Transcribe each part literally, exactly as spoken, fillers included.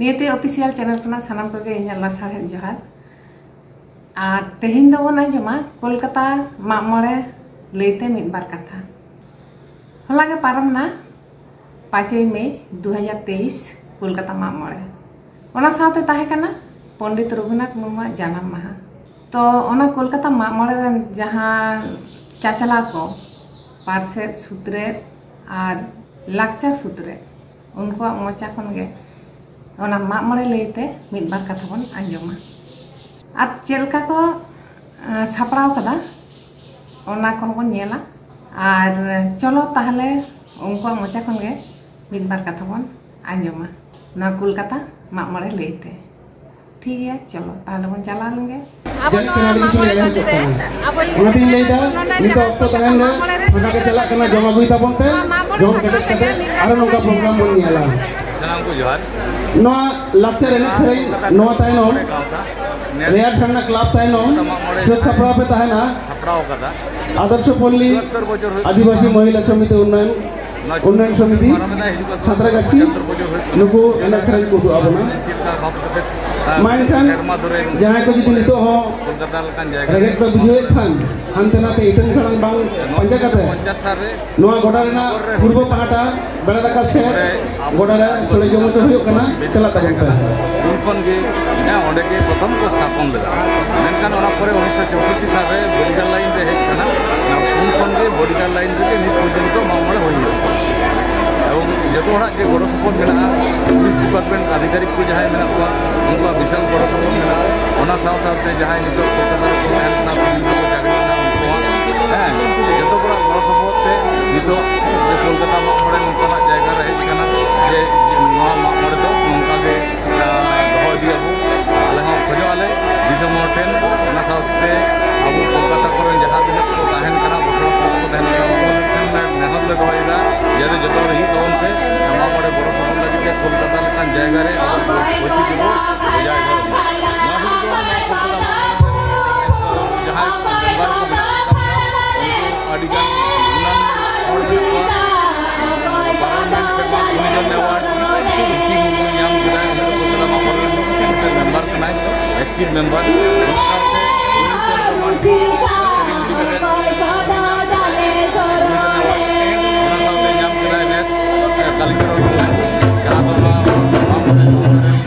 ᱱᱤᱭᱟᱹᱛᱮ official channel ᱠᱷᱚᱱᱟᱜ ᱥᱟᱱᱟᱢ ᱠᱚᱜᱮ ᱤᱧᱟᱹᱜ ᱞᱟᱥᱟᱲᱦᱮᱫ ᱡᱚᱦᱟᱨ᱾ ᱟᱨ ᱛᱮᱦᱮᱧ ᱫᱚᱵᱚᱱ ᱟᱸᱡᱚᱢᱟ ᱠᱳᱞᱠᱟᱛᱟ ᱢᱟᱜ ᱢᱚᱬᱮ ᱞᱟᱹᱭᱛᱮ ᱢᱤᱫ ᱵᱟᱨ ᱠᱟᱛᱷᱟ᱾ ᱦᱚᱞᱟ ᱜᱮ ᱯᱟᱨᱚᱢ ᱮᱱᱟ ᱯᱟᱸᱪᱮᱭ ᱢᱮ ᱫᱩ ᱦᱟᱡᱟᱨ ᱛᱮᱭᱤᱥ ᱠᱳᱞᱠᱟᱛᱟ ᱢᱟᱜ ᱢᱚᱬᱮ᱾ ᱚᱱᱟ ᱥᱟᱶᱛᱮ ᱛᱟᱦᱮᱸ ᱠᱟᱱᱟ ᱯᱚᱱᱰᱤᱛ ᱨᱚᱜᱷᱩᱱᱟᱛᱷ ᱢᱩᱨᱢᱩᱣᱟᱜ ᱡᱟᱱᱟᱢ ᱢᱟᱦᱟ᱾ ᱛᱚ ᱚᱱᱟ ᱠᱳᱞᱠᱟᱛᱟ ᱢᱟᱜ ᱢᱚᱬᱮ ᱨᱮᱱ ᱡᱟᱦᱟᱸ ᱪᱟᱪᱞᱟᱣ ᱠᱚ, ᱯᱟᱨᱥᱮᱛ ᱥᱩᱛᱨᱮᱛ ᱟᱨ ᱞᱟᱠᱪᱟᱨ ᱥᱩᱛᱨᱮᱛ, ᱩᱱᱠᱩᱣᱟᱜ ᱢᱚᱪᱟ ᱠᱷᱚᱱ ᱜᱮ ᱚᱱᱟ ᱢᱟᱜ ᱢᱚᱬᱮ ᱞᱟᱹᱭᱛᱮ ᱢᱤᱫ ᱵᱟᱨ ᱠᱟᱛᱷᱟ ᱵᱚᱱ ᱟᱸᱡᱚᱢᱟ᱾ ᱟᱨ ᱪᱮᱫ ᱞᱮᱠᱟ ᱠᱚ, ᱮᱸ, ᱥᱟᱯᱲᱟᱣ ᱠᱟᱫᱟ, ᱚᱱᱟ ᱠᱚᱦᱚᱸ ᱵᱚᱱ ᱧᱮᱞᱟ᱾ ᱟᱨ ᱪᱚᱞᱚ ᱛᱟᱦᱞᱮ ᱩᱱᱠᱩᱣᱟᱜ ᱢᱚᱪᱟ ᱠᱷᱚᱱ ᱜᱮ ᱢᱤᱫ ᱵᱟᱨ ᱠᱟᱛᱷᱟ ᱵᱚᱱ ᱟᱸᱡᱚᱢᱟ ᱱᱚᱣᱟ ᱠᱳᱞᱠᱟᱛᱟ ᱢᱟᱜ ᱢᱚᱬᱮ ᱞᱟᱹᱭᱛᱮ᱾ ᱴᱷᱤᱠ ᱜᱮᱭᱟ, ᱪᱚᱞᱚ ᱛᱟᱦᱞᱮ ᱵᱚᱱ ᱪᱟᱞᱟᱣ ᱞᱮᱱ ᱜᱮ᱾ ᱟᱵᱚ ᱡᱟᱹᱱᱤᱡ ᱱᱚᱣᱟ ᱠᱷᱟᱱ ᱟᱹᱰᱤ ᱢᱟᱜ ᱠᱤᱪᱷᱩ ᱢᱚᱬᱮ ᱞᱟᱹᱭ ᱟᱸᱡᱚᱢ ᱠᱟᱹᱢᱪᱤ ᱪᱚᱜ ᱨᱮ ᱠᱟᱱᱟ᱾ ᱟᱵᱚ ᱚᱱᱟᱛᱤᱧ ᱞᱟᱹᱭᱫᱟ, ᱱᱚᱰᱮ ᱱᱤᱛᱚᱜ ᱚᱠᱛᱚ ᱛᱟᱦᱮᱱ ᱨᱮ ᱢᱟᱜ ᱢᱚᱬᱮ ᱨᱮ ᱯᱷᱟᱸᱠᱟ ᱜᱮ ᱪᱟᱞᱟᱜ ᱠᱟᱱᱟ, ᱡᱚᱢ ᱟᱹᱜᱩᱭ ᱛᱟᱵᱚᱱ ᱯᱮ, ᱱᱚᱣᱟ ᱢᱟᱜ ᱢᱚᱬᱮ ᱡᱚᱢ ᱠᱮᱴᱮᱡ ᱠᱟᱛᱮ ᱟᱨᱚ ᱱᱚᱝᱠᱟ ᱯᱨᱳᱜᱨᱟᱢ ᱵᱚᱱ ᱧᱮᱞᱟ᱾ ᱥᱟᱱᱟᱢ ᱠᱚ ᱡᱚᱦᱟᱨ᱾ ᱱᱚᱣᱟ ᱞᱟᱠᱪᱟᱨ ᱮᱱᱮᱡ ᱥᱮᱨᱮᱧ ᱱᱚᱣᱟ ᱛᱟᱭᱱᱚᱢ ᱱᱮᱥ ᱨᱮᱭᱟᱲ ᱴᱷᱟᱱᱰᱟ ᱠᱞᱟᱵᱽ ᱛᱟᱭᱱᱚᱢ ᱠᱳᱞᱠᱟᱛᱟ ᱢᱟᱜ ᱢᱚᱬᱮ ᱥᱟᱹᱛ ᱥᱟᱯᱲᱟᱣ ᱯᱮ ᱛᱟᱦᱮᱱᱟ᱾ ᱥᱟᱯᱲᱟᱣ ᱟᱠᱟᱫᱟ᱾ ᱟᱫᱚᱨᱥᱚ ᱯᱚᱞᱞᱤ ᱪᱩᱭᱟᱛᱛᱚᱨ ᱵᱚᱪᱷᱚᱨ ᱦᱩᱭᱩᱜ ᱟᱹᱫᱤᱵᱟᱹᱥᱤ ᱠᱟᱱᱟ᱾ ᱢᱚᱦᱤᱞᱟ ᱥᱚᱢᱤᱛᱤ ᱩᱱᱱᱚᱭᱚᱱ, ᱱᱚᱣᱟ ᱩᱱᱱᱚᱭᱚᱱ ᱥᱚᱢᱤᱛᱤ, ᱯᱟᱨᱚᱢᱮᱫᱟ ᱦᱤᱡᱩᱜ ᱠᱟᱱ ᱥᱟᱸᱛᱨᱟᱜᱟᱪᱷᱤ, ᱯᱚᱸᱪᱟᱛᱛᱚᱨ ᱵᱚᱪᱷᱚᱨ ᱦᱩᱭᱩᱜ ᱠᱟᱱᱟ᱾ ᱱᱩᱠᱩ ᱮᱱᱮᱡ ᱥᱮᱨᱮᱧ ᱠᱚ ᱩᱫᱩᱜ ᱟᱵᱚᱱᱟ᱾ ᱪᱮᱫ ᱞᱮᱠᱟ ᱵᱷᱟᱵᱽ ᱠᱟᱛᱮ, ᱟᱨ ᱢᱟ ᱮᱱᱠᱷᱟᱱ ᱥᱮᱨᱢᱟ ᱫᱷᱚᱨᱮ ᱡᱟᱦᱟᱸᱭ ᱠᱚ ᱡᱩᱫᱤ ᱱᱤᱛᱚᱜ ᱦᱚᱸ ᱠᱳᱞᱠᱟᱛᱟ ᱞᱮᱠᱟᱱ ᱡᱟᱭᱜᱟ ᱨᱮᱸᱜᱮᱡ ᱯᱮ ᱵᱩᱡᱷᱟᱹᱣᱮᱫ ᱠᱷᱟᱱ, ᱦᱟᱱᱛᱮ ᱱᱟᱛᱮ ᱤᱴᱟᱹᱝ ᱥᱟᱲᱟᱝ ᱵᱟᱝ ᱯᱟᱸᱡᱟ ᱠᱟᱛᱮ, ᱩᱱᱤᱥᱥᱚ ᱯᱚᱧᱪᱟᱥ ᱥᱟᱞ ᱨᱮ ᱱᱚᱣᱟ ᱜᱚᱰᱟ ᱨᱮᱱᱟᱜ ᱯᱩᱨᱵᱚ ᱯᱟᱦᱴᱟ ᱵᱮᱲᱟ ᱨᱟᱠᱟᱵ ᱥᱮᱫ ᱱᱚᱰᱮ ᱟᱵᱚ ᱜᱚᱰᱟ ᱨᱮ ᱥᱚᱲᱮ ᱡᱚᱢ ᱦᱚᱪᱚ ᱦᱩᱭᱩᱜ ᱠᱟᱱᱟ᱾ ᱪᱟᱞᱟᱜ ᱛᱟᱵᱚᱱ ᱯᱮ᱾ ᱩᱱ ᱠᱷᱚᱱ ᱜᱮ, ᱦᱮᱸ, ᱚᱸᱰᱮ ᱜᱮ ᱯᱨᱚᱛᱷᱚᱢ ᱠᱚ ᱥᱛᱷᱟᱯᱚᱱ ᱞᱮᱫᱟ᱾ ᱢᱮᱱᱠᱷᱟᱱ ᱚᱱᱟ ᱯᱚᱨᱮ ᱩᱱᱤᱥᱥᱚ ᱪᱳᱥᱚᱴᱴᱤ ᱥᱟᱞ ᱨᱮ ᱵᱚᱰᱤᱜᱟᱨᱰ ᱞᱟᱭᱤᱱ ᱨᱮ ᱦᱮᱡ ᱠᱟᱱᱟ᱾ ᱩᱱ ᱠᱷᱚᱱ ᱜᱮ ᱵᱚᱰᱤᱜᱟᱨᱰ ᱞᱟᱭᱤᱱ ᱨᱮᱜᱮ ᱱᱤᱛ ᱯᱚᱨᱡᱚᱱᱛᱚ ᱢᱟᱜ ᱢᱚᱬᱮ ᱦᱩᱭ ᱤᱫᱤᱜ ᱠᱟᱱᱟ᱾ ᱮᱵᱚᱝ ᱡᱚᱛᱚ ᱦᱚᱲᱟᱜ ᱜᱮ ᱜᱚᱲᱚ ᱥᱚᱯᱚᱦᱚᱫ ᱢᱮᱱᱟᱜᱼᱟ᱾ ᱯᱩᱞᱤᱥ ᱰᱤᱯᱟᱨᱴᱢᱮᱱᱴ ᱟᱫᱷᱤᱠᱟᱨᱤᱠ ᱠᱚ ᱡᱟᱦᱟᱸᱭ ᱢᱮᱱᱟᱜ ᱠᱚᱣᱟ, ᱩᱱᱠᱩᱣᱟᱜ ᱵᱤᱥᱟᱞ ᱜᱚᱲᱚ ᱥᱚᱯᱚᱦᱚᱫ ᱢᱮᱱᱟᱜᱼᱟ᱾ ᱚᱱᱟ ᱥᱟᱶ ᱥᱟᱶᱛᱮ ᱡᱟᱦᱟᱸᱭ ᱱᱤᱛᱚᱜ ᱠᱳᱞᱠᱟᱛᱟ ᱨᱮᱠᱚ ᱛᱟᱦᱮᱱ ᱠᱟᱱᱟ, ᱥᱤᱵᱤᱞ ᱨᱮᱠᱚ ᱪᱟᱹᱠᱨᱤ ᱠᱟᱱᱟ, ᱩᱱᱠᱩᱣᱟᱜ, ᱦᱮᱸ, ᱡᱚᱛᱚ ᱦᱚᱲᱟᱜ ᱜᱚᱲᱚ ᱥᱚᱯᱚᱦᱚᱫ ᱛᱮ ᱱᱤᱛᱚᱜ ᱠᱳᱞᱠᱟᱛᱟ ᱢᱟᱜ ᱢᱚᱬᱮ ᱱᱚᱝᱠᱟᱱᱟᱜ ᱡᱟᱭᱜᱟ ᱨᱮ ᱦᱮᱡ ᱠᱟᱱᱟ ᱡᱮ ᱱᱚᱣᱟ ᱢᱟᱜ ᱢᱚᱬᱮ ᱫᱚ ᱱᱚᱝᱠᱟ ᱜᱮ, ᱟᱸ, ᱫᱚᱦᱚ ᱤᱫᱤᱭᱟᱵᱚ᱾ ᱟᱞᱮ ᱦᱚᱸ ᱠᱷᱚᱡᱚᱜ ᱟᱞᱮ ᱫᱤᱥᱚᱢ ᱦᱚᱲ ᱴᱷᱮᱱ, ᱚᱱᱟ ᱥᱟᱶᱛᱮ ᱟᱵᱚ ᱠᱳᱞᱠᱟᱛᱟ ᱠᱚᱨᱮᱱ ᱡᱟᱦᱟᱸ ᱛᱤᱱᱟᱹᱜ ᱠᱚ ᱛᱟᱦᱮᱱ ᱠᱟᱱᱟ, ᱵᱚᱥᱚᱵᱟᱥ ᱠᱚ ᱛᱟᱦᱮᱱ ᱠᱟᱱᱟ, ᱩᱱᱠᱩ ᱴᱷᱮᱱ ᱱᱮᱦᱚᱨ ᱞᱮ ᱫᱚᱦᱚᱭᱮᱫᱟ, ᱡᱟᱛᱮ ᱡᱚᱛᱚ ᱦᱚᱲ ᱦᱤᱡᱩᱜ ᱛᱟᱵᱚᱱ ᱯᱮ᱾ ᱢᱟᱜ ᱢᱚᱬᱮ ᱜᱚᱲᱚ ᱥᱚᱯᱚᱦᱚᱫ ᱞᱟᱹᱜᱤᱫ ᱛᱮ ᱠᱳᱞᱠᱟᱛᱟ ᱞᱮᱠᱟᱱ ᱡᱟᱭᱜᱟ ᱨᱮ ᱟᱵᱚ ᱯᱟᱹᱨᱥᱤ ᱛᱮᱵᱚ ᱵᱚᱡᱟᱭ ᱫᱚᱦᱚ ᱤᱫᱤᱭᱟ᱾ ᱱᱚᱣᱟ ᱥᱩᱫᱷᱩ ᱫᱚ ᱵᱟᱝ, ᱱᱚᱣᱟ ᱠᱳᱞᱠᱟᱛᱟ ᱢᱟᱜ ᱢᱚᱬᱮ ᱮᱠᱴᱤᱵᱷ ᱢᱮᱢᱵᱟᱨ, ᱚᱱᱟ ᱥᱟᱶᱛᱮ ᱧᱟᱢ ᱠᱮᱫᱟᱭ ᱵᱮᱥ ᱠᱟᱞᱮᱠᱴᱚᱨ ᱠᱚ, ᱡᱟᱦᱟᱸ ᱫᱚ ᱱᱚᱣᱟ ᱢᱟᱜ ᱢᱚᱬᱮ ᱥᱚᱝᱥᱛᱷᱟ ᱨᱮᱱ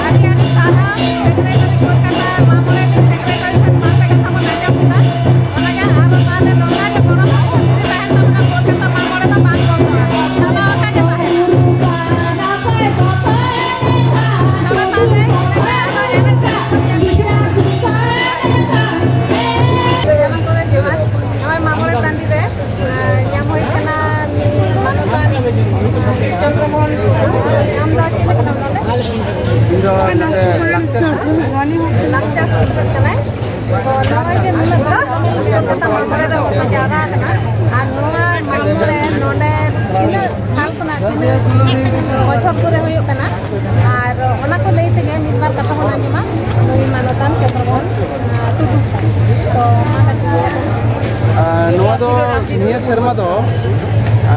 ᱟᱹᱰᱤ ᱟᱹᱰᱤ ᱥᱟᱨᱦᱟᱣ, ᱥᱮᱠᱨᱮᱴᱟᱨᱤ ᱠᱳᱞᱠᱟᱛᱟ ᱢᱟᱜ ᱢᱚᱬᱮ ᱨᱤᱱᱤᱡ ᱥᱮᱠᱨᱮᱴᱟᱨᱤ ᱴᱷᱮᱱ ᱠᱷᱚᱱ ᱥᱮ ᱠᱟᱛᱷᱟ ᱵᱚᱱ ᱟᱸᱡᱚᱢ ᱠᱮᱫᱟ᱾ ᱚᱱᱟᱜᱮ ᱟᱨᱚ ᱛᱟᱦᱞᱮ ᱱᱚᱝᱠᱟ ᱜᱮ ᱜᱚᱲᱚ ᱥᱚᱯᱚᱦᱚᱫ ᱡᱩᱫᱤ ᱛᱟᱦᱮᱱ ᱛᱟᱵᱚᱱᱟ, ᱠᱳᱞᱠᱟᱛᱟ ᱢᱟᱜ ᱢᱚᱬᱮ ᱫᱚ ᱵᱟᱝ ᱵᱚᱱᱫᱚᱜᱼᱟ, ᱪᱟᱵᱟ ᱟᱠᱟᱱ ᱜᱮ ᱛᱟᱦᱮᱱᱟ᱾ ᱟᱫᱚ ᱛᱟᱦᱞᱮ ᱤᱱᱟᱹ ᱟᱨᱦᱚᱸ ᱮᱱᱮᱡ ᱥᱮᱨᱮᱧ ᱠᱚ ᱧᱮᱞ ᱠᱟᱛᱮ ᱥᱟᱱᱟᱢ ᱠᱚᱜᱮ ᱡᱚᱦᱟᱨ᱾ ᱱᱚᱜᱼᱚᱭ ᱢᱟᱜ ᱢᱚᱬᱮ ᱴᱟᱺᱰᱤ ᱨᱮ ᱟᱨ ᱧᱟᱢ ᱦᱩᱭ ᱠᱟᱱᱟ ᱢᱤᱫ ᱢᱟᱱᱚᱛᱟᱱ, ᱟᱨ ᱪᱚᱱᱫᱨᱚᱢᱳᱦᱚᱱ ᱴᱩᱰᱩ᱾ ᱟᱢ ᱫᱚ ᱪᱮᱫ ᱞᱮᱠᱟᱱᱟᱢ ᱱᱚᱰᱮ? ᱤᱧ ᱫᱚ ᱱᱚᱰᱮ ᱞᱟᱠᱪᱟᱨ ᱥᱩᱛᱨᱮᱫ᱾ ᱞᱟᱠᱪᱟᱨ ᱥᱩᱛᱨᱮᱫ ᱠᱟᱱᱟᱭ᱾ ᱛᱚ ᱱᱚᱜᱼᱚᱭ ᱡᱮ ᱱᱩᱱᱟᱹᱜ ᱦᱚᱲ ᱠᱳᱞᱠᱟᱛᱟ ᱢᱟᱜ ᱢᱚᱬᱮ ᱨᱮ ᱠᱚ ᱡᱟᱣᱨᱟ ᱟᱠᱟᱱᱟ, ᱟᱨ ᱱᱚᱣᱟ ᱢᱟᱜ ᱢᱚᱬᱮ ᱱᱚᱰᱮ ᱛᱤᱱᱟᱹᱜ ᱥᱟᱞ ᱠᱷᱚᱱᱟᱜ ᱛᱤᱱᱟᱹᱜ ᱵᱚᱪᱷᱚᱨ ᱫᱷᱚᱨᱮ ᱦᱩᱭᱩᱜ ᱠᱟᱱᱟ, ᱟᱨ ᱚᱱᱟ ᱠᱚ ᱞᱟᱹᱭ ᱛᱮᱜᱮ ᱢᱤᱫ ᱵᱟᱨ ᱠᱟᱛᱷᱟ ᱵᱚᱱ ᱟᱸᱡᱚᱢᱟ ᱱᱩᱭ ᱢᱟᱱᱚᱛᱟᱱ ᱪᱚᱱᱫᱨᱚᱢᱳᱦᱚᱱ, ᱟᱸ, ᱴᱩᱰᱩ᱾ ᱛᱚ ᱢᱟ ᱠᱟᱹᱴᱤᱡ ᱞᱟᱹᱭ ᱟᱵᱚᱱ᱾ ᱟᱨ ᱱᱚᱣᱟ ᱫᱚ ᱱᱤᱭᱟᱹ ᱥᱮᱨᱢᱟ ᱫᱚ,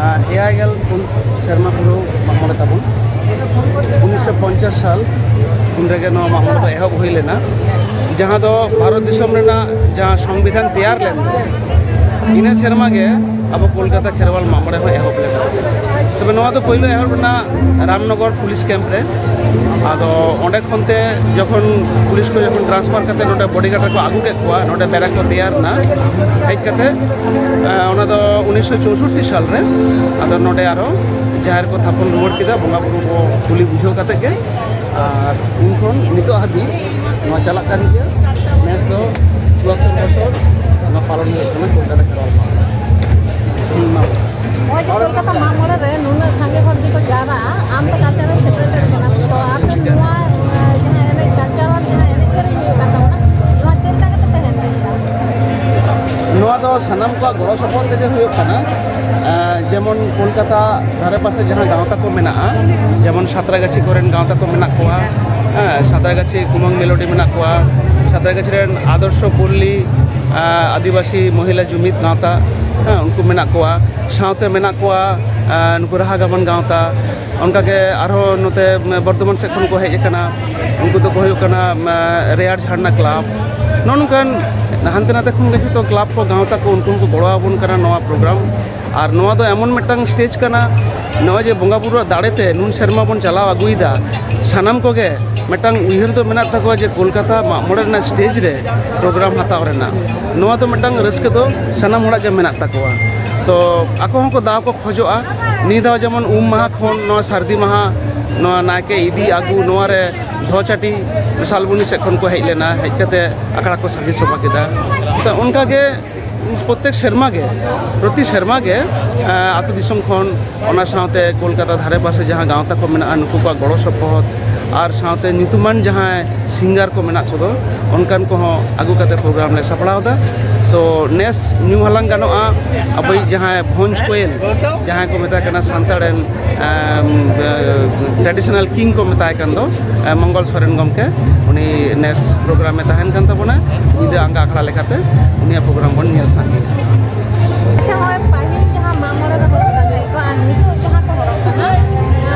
ᱟᱨ, ᱮᱭᱟᱭ ᱜᱮᱞ ᱯᱩᱱ ᱥᱮᱨᱢᱟ ᱯᱩᱨᱟᱹᱣ ᱢᱟᱜ ᱢᱚᱬᱮ ᱛᱟᱵᱚᱱ᱾ ᱩᱱᱤᱥᱥᱚ ᱯᱚᱧᱪᱟᱥ ᱥᱟᱞ ᱩᱱ ᱨᱮᱜᱮ ᱱᱚᱣᱟ ᱢᱟᱜ ᱢᱚᱬᱮ ᱫᱚ ᱮᱦᱚᱵ ᱦᱩᱭ ᱞᱮᱱᱟ, ᱡᱟᱦᱟᱸ ᱫᱚ ᱵᱷᱟᱨᱚᱛ ᱫᱤᱥᱚᱢ ᱨᱮᱱᱟᱜ ᱡᱟᱦᱟᱸ ᱥᱚᱝᱵᱤᱫᱷᱟᱱ ᱛᱮᱭᱟᱨ ᱞᱮᱱ ᱫᱚ, ᱤᱱᱟᱹ ᱥᱮᱨᱢᱟ ᱜᱮ ᱟᱵᱚ ᱠᱳᱞᱠᱟᱛᱟ ᱠᱷᱮᱨᱣᱟᱞ ᱢᱟᱜ ᱢᱚᱬᱮ ᱦᱚᱸ ᱮᱦᱚᱵ ᱞᱮᱱᱟ᱾ ᱛᱚᱵᱮ ᱱᱚᱣᱟ ᱫᱚ ᱯᱳᱭᱞᱳ ᱮᱦᱚᱵ ᱞᱮᱱᱟ ᱨᱟᱢᱱᱚᱜᱚᱨ ᱯᱩᱞᱤᱥ ᱠᱮᱢᱯ ᱨᱮ᱾ ᱟᱫᱚ ᱚᱸᱰᱮ ᱠᱷᱚᱱ ᱛᱮ ᱡᱚᱠᱷᱚᱱ ᱯᱩᱞᱤᱥ ᱠᱚ ᱡᱚᱠᱷᱚᱱ ᱴᱨᱟᱱᱥᱯᱷᱟᱨ ᱠᱟᱛᱮ ᱱᱚᱰᱮ ᱵᱚᱰᱤᱜᱟᱨᱰ ᱨᱮᱠᱚ ᱟᱹᱜᱩ ᱠᱮᱫ ᱠᱚᱣᱟ, ᱱᱚᱰᱮ ᱵᱮᱨᱮᱠ ᱠᱚ ᱛᱮᱭᱟᱨ ᱮᱱᱟ᱾ ᱦᱮᱡ ᱠᱟᱛᱮ ᱚᱱᱟ ᱫᱚ ᱩᱱᱤᱥᱥᱚ ᱪᱳᱥᱳᱴᱴᱤ ᱥᱟᱞ ᱨᱮ ᱟᱫᱚ ᱱᱚᱰᱮ ᱟᱨᱦᱚᱸ ᱡᱟᱦᱮᱨ ᱠᱚ ᱛᱷᱟᱯᱚᱱ ᱨᱩᱣᱟᱹᱲ ᱠᱮᱫᱟ, ᱵᱚᱸᱜᱟ ᱵᱩᱨᱩ ᱠᱚ ᱠᱩᱞᱤ ᱵᱩᱡᱷᱟᱹᱣ ᱠᱟᱛᱮ ᱜᱮ᱾ ᱟᱨ ᱩᱱ ᱠᱷᱚᱱ ᱱᱤᱛᱚᱜ ᱦᱟᱹᱵᱤᱡ ᱱᱚᱣᱟ ᱪᱟᱞᱟᱜ ᱠᱟᱱ ᱜᱮᱭᱟ᱾ ᱱᱮᱥ ᱫᱚ ᱪᱩᱣᱟᱛᱛᱳᱨ ᱵᱚᱪᱷᱚᱨ ᱱᱚᱣᱟ ᱯᱟᱞᱚᱱ ᱦᱩᱭᱩᱜ ᱠᱟᱱᱟ ᱠᱳᱞᱠᱟᱛᱟ ᱠᱷᱮᱨᱣᱟᱞ ᱯᱟᱲᱟ᱾ ᱦᱩᱸ, ᱢᱟ᱾ ᱱᱚᱜᱼᱚᱭ ᱡᱮ ᱠᱳᱞᱠᱟᱛᱟ ᱢᱟᱜ ᱢᱚᱬᱮ ᱨᱮ ᱱᱩᱱᱟᱹᱜ ᱥᱟᱸᱜᱮ ᱦᱚᱲ ᱜᱮᱠᱚ ᱡᱟᱣᱨᱟᱜᱼᱟ, ᱟᱢ ᱫᱚ ᱠᱟᱞᱪᱟᱨᱟᱞ ᱥᱮᱠᱨᱮᱴᱟᱨᱤ ᱠᱟᱱᱟᱢ, ᱛᱚ ᱟᱯᱮ ᱱᱚᱣᱟ, ᱮ, ᱡᱟᱦᱟᱸ ᱮᱱᱮᱡ, ᱠᱟᱞᱪᱟᱨᱟᱞ ᱡᱟᱦᱟᱸ ᱮᱱᱮᱡ ᱥᱮᱨᱮᱧ ᱦᱩᱭᱩᱜ ᱠᱟᱱ ᱛᱟᱵᱚᱱᱟ, ᱱᱚᱣᱟ ᱪᱮᱫ ᱞᱮᱠᱟ ᱠᱟᱛᱮ ᱯᱮ ᱦᱮᱱᱰᱮᱞ ᱮᱫᱟ? ᱱᱚᱣᱟ ᱫᱚ ᱥᱟᱱᱟᱢ ᱠᱚᱣᱟᱜ ᱜᱚᱲᱚ ᱥᱚᱯᱚᱦᱚᱫ ᱛᱮᱜᱮ ᱦᱩᱭᱩᱜ ᱠᱟᱱᱟ᱾ ᱮ, ᱡᱮᱢᱚᱱ ᱠᱳᱞᱠᱟᱛᱟ ᱫᱷᱟᱨᱮ ᱯᱟᱥᱮ ᱡᱟᱦᱟᱸ ᱜᱟᱶᱛᱟ ᱠᱚ ᱢᱮᱱᱟᱜᱼᱟ, ᱡᱮᱢᱚᱱ ᱥᱟᱸᱛᱨᱟᱜᱟᱪᱷᱤ ᱠᱚᱨᱮᱱ ᱜᱟᱶᱛᱟ ᱠᱚ ᱢᱮᱱᱟᱜ ᱠᱚᱣᱟ, ᱦᱮᱸ, ᱥᱟᱸᱛᱨᱟᱜᱟᱪᱷᱤ ᱠᱩᱢᱟᱝ ᱢᱮᱞᱳᱰᱤ ᱢᱮᱱᱟᱜ ᱠᱚᱣᱟ, ᱥᱟᱸᱛᱨᱟᱜᱟᱪᱷᱤ ᱨᱮᱱ ᱟᱫᱚᱨᱥᱚ ᱯᱚᱞᱞᱤ, ᱮ, ᱟᱹᱫᱤᱵᱟᱹᱥᱤ ᱢᱚᱦᱤᱞᱟ ᱡᱩᱢᱤᱫ ᱜᱟᱶᱛᱟ, ᱦᱮᱸ, ᱩᱱᱠᱩ ᱢᱮᱱᱟᱜ ᱠᱚᱣᱟ᱾ ᱥᱟᱶᱛᱮ ᱢᱮᱱᱟᱜ ᱠᱚᱣᱟ, ᱮ, ᱱᱩᱠᱩ ᱨᱟᱦᱟ ᱜᱟᱵᱟᱱ ᱜᱟᱶᱛᱟ, ᱚᱱᱠᱟᱜᱮ ᱟᱨᱦᱚᱸ ᱱᱚᱛᱮ ᱵᱚᱨᱫᱷᱚᱢᱟᱱ ᱥᱮᱫ ᱠᱷᱚᱱ ᱠᱚ ᱦᱮᱡ ᱟᱠᱟᱱᱟ, ᱩᱱᱠᱩ ᱫᱚᱠᱚ ᱦᱩᱭᱩᱜ ᱠᱟᱱᱟ, ᱮ, ᱨᱮᱭᱟᱲ ᱡᱷᱟᱨᱱᱟ ᱠᱞᱟᱵᱽ᱾ ᱱᱚᱜᱼᱚ ᱱᱚᱝᱠᱟᱱ ᱦᱟᱱᱛᱮ ᱱᱟᱛᱮ ᱠᱷᱚᱱ ᱜᱮ ᱡᱚᱛᱚ ᱠᱞᱟᱵᱽ ᱠᱚ, ᱜᱟᱶᱛᱟ ᱠᱚ, ᱩᱱᱠᱩ ᱦᱚᱸᱠᱚ ᱜᱚᱲᱚ ᱟᱵᱚᱱ ᱠᱟᱱᱟ ᱱᱚᱣᱟ ᱯᱨᱳᱜᱨᱟᱢ᱾ ᱟᱨ ᱱᱚᱣᱟ ᱫᱚ ᱮᱢᱚᱱ ᱢᱤᱫᱴᱟᱝ ᱥᱴᱮᱡᱽ ᱠᱟᱱᱟ, ᱱᱚᱜᱼᱚᱭ ᱡᱮ ᱵᱚᱸᱜᱟ ᱵᱩᱨᱩᱣᱟᱜ ᱫᱟᱲᱮᱛᱮ ᱱᱩᱱ ᱥᱮᱨᱢᱟ ᱵᱚᱱ ᱪᱟᱞᱟᱣ ᱟᱹᱜᱩᱭᱮᱫᱟ, ᱥᱟᱱᱟᱢ ᱠᱚᱜᱮ ᱢᱤᱫᱴᱟᱝ ᱩᱭᱦᱟᱹᱨ ᱫᱚ ᱢᱮᱱᱟᱜ ᱛᱟᱠᱚᱣᱟ ᱡᱮ ᱠᱳᱞᱠᱟᱛᱟ ᱢᱟᱜ ᱢᱚᱬᱮ ᱨᱮᱱᱟᱜ ᱥᱴᱮᱡᱽ ᱨᱮ ᱯᱨᱳᱜᱨᱟᱢ ᱦᱟᱛᱟᱣ ᱨᱮᱱᱟᱜ᱾ ᱱᱚᱣᱟ ᱫᱚ ᱢᱤᱫᱴᱟᱝ ᱨᱟᱹᱥᱠᱟᱹ ᱫᱚ ᱥᱟᱱᱟᱢ ᱦᱚᱲᱟᱜ ᱜᱮ ᱢᱮᱱᱟᱜ ᱛᱟᱠᱚᱣᱟ᱾ ᱛᱚ ᱟᱠᱚ ᱦᱚᱸᱠᱚ ᱫᱟᱣ ᱠᱚ ᱠᱷᱚᱡᱚᱜᱼᱟ᱾ ᱱᱤᱭᱟᱹ ᱫᱷᱟᱣ ᱡᱮᱢᱚᱱ ᱩᱢ ᱢᱟᱦᱟ ᱠᱷᱚᱱ ᱱᱚᱣᱟ ᱥᱟᱹᱨᱫᱤ ᱢᱟᱦᱟ, ᱱᱚᱣᱟ ᱱᱟᱭᱠᱮ ᱤᱫᱤ ᱟᱹᱜᱩ, ᱱᱚᱣᱟ ᱨᱮ ᱫᱷᱚᱪᱟᱴᱤ ᱥᱟᱞᱵᱚᱱᱤ ᱥᱮᱫ ᱠᱷᱚᱱ ᱠᱚ ᱦᱮᱡ ᱞᱮᱱᱟ, ᱦᱮᱡ ᱠᱟᱛᱮ ᱟᱠᱷᱲᱟ ᱠᱚ ᱥᱟᱹᱠᱷᱤ ᱥᱚᱵᱷᱟ ᱠᱮᱫᱟ᱾ ᱛᱚ ᱚᱱᱠᱟ ᱜᱮ ᱯᱨᱚᱛᱮᱠ ᱥᱮᱨᱢᱟ ᱜᱮ, ᱯᱨᱚᱛᱤ ᱥᱮᱨᱢᱟ ᱜᱮ, ᱮᱸ, ᱟᱹᱛᱩ ᱫᱤᱥᱚᱢ ᱠᱷᱚᱱ, ᱚᱱᱟ ᱥᱟᱶᱛᱮ ᱠᱳᱞᱠᱟᱛᱟ ᱫᱷᱟᱨᱮ ᱯᱟᱥᱮ ᱡᱟᱦᱟᱸ ᱜᱟᱶᱛᱟ ᱠᱚ ᱢᱮᱱᱟᱜᱼᱟ, ᱱᱩᱠᱩ ᱠᱚᱣᱟᱜ ᱜᱚᱲᱚ ᱥᱚᱯᱚᱦᱚᱫ, ᱟᱨ ᱥᱟᱶᱛᱮ ᱧᱩᱛᱩᱢᱟᱱ ᱡᱟᱦᱟᱸᱭ ᱥᱤᱝᱜᱟᱨ ᱠᱚ ᱢᱮᱱᱟᱜ ᱠᱚᱫᱚ, ᱚᱱᱠᱟᱱ ᱠᱚᱦᱚᱸ ᱟᱹᱜᱩ ᱠᱟᱛᱮ ᱯᱨᱳᱜᱨᱟᱢ ᱞᱮ ᱥᱟᱯᱲᱟᱣ ᱮᱫᱟ᱾ ᱛᱚ ᱱᱮᱥ ᱧᱩᱢ ᱦᱟᱞᱟᱝ ᱜᱟᱱᱚᱜᱼᱟ, ᱟᱵᱚᱭᱤᱡ ᱡᱟᱦᱟᱸᱭ ᱵᱷᱚᱸᱡᱽ ᱠᱳᱭᱮᱞ, ᱡᱟᱦᱟᱸᱭ ᱠᱚ ᱢᱮᱛᱟᱭ ᱠᱟᱱᱟ ᱥᱟᱱᱛᱟᱲ ᱨᱮᱱ, ᱮᱢ, ᱮ, traditional king ᱠᱚ ᱢᱮᱛᱟᱭ ᱠᱟᱱ ᱫᱚ, ᱮ, ᱢᱚᱝᱜᱚᱞ ᱥᱚᱨᱮᱱ ᱜᱚᱢᱠᱮ, ᱩᱱᱤ ᱱᱮᱥ ᱯᱨᱳᱜᱨᱟᱢ ᱮ ᱛᱟᱦᱮᱱ ᱠᱟᱱ ᱛᱟᱵᱚᱱᱟ᱾ ᱧᱤᱫᱟᱹ ᱟᱸᱜᱟ ᱟᱠᱷᱲᱟ ᱞᱮᱠᱟᱛᱮ ᱩᱱᱤᱭᱟᱜ ᱯᱨᱳᱜᱨᱟᱢ ᱵᱚᱱ ᱧᱮᱞ ᱥᱟᱸᱜᱮᱭᱟ᱾ ᱟᱪᱪᱷᱟ, ᱱᱚᱜᱼᱚᱭ ᱯᱟᱹᱦᱤᱞ ᱡᱟᱦᱟᱸ ᱢᱟᱜ ᱢᱚᱬᱮ ᱨᱮ ᱦᱚᱲ ᱠᱚ ᱫᱟᱲᱮᱭᱟᱜ ᱠᱚ ᱟᱨ ᱱᱤᱛᱚᱜ ᱡᱟᱦᱟᱸ ᱠᱚ ᱦᱚᱲᱚᱜ ᱠᱟᱱᱟ,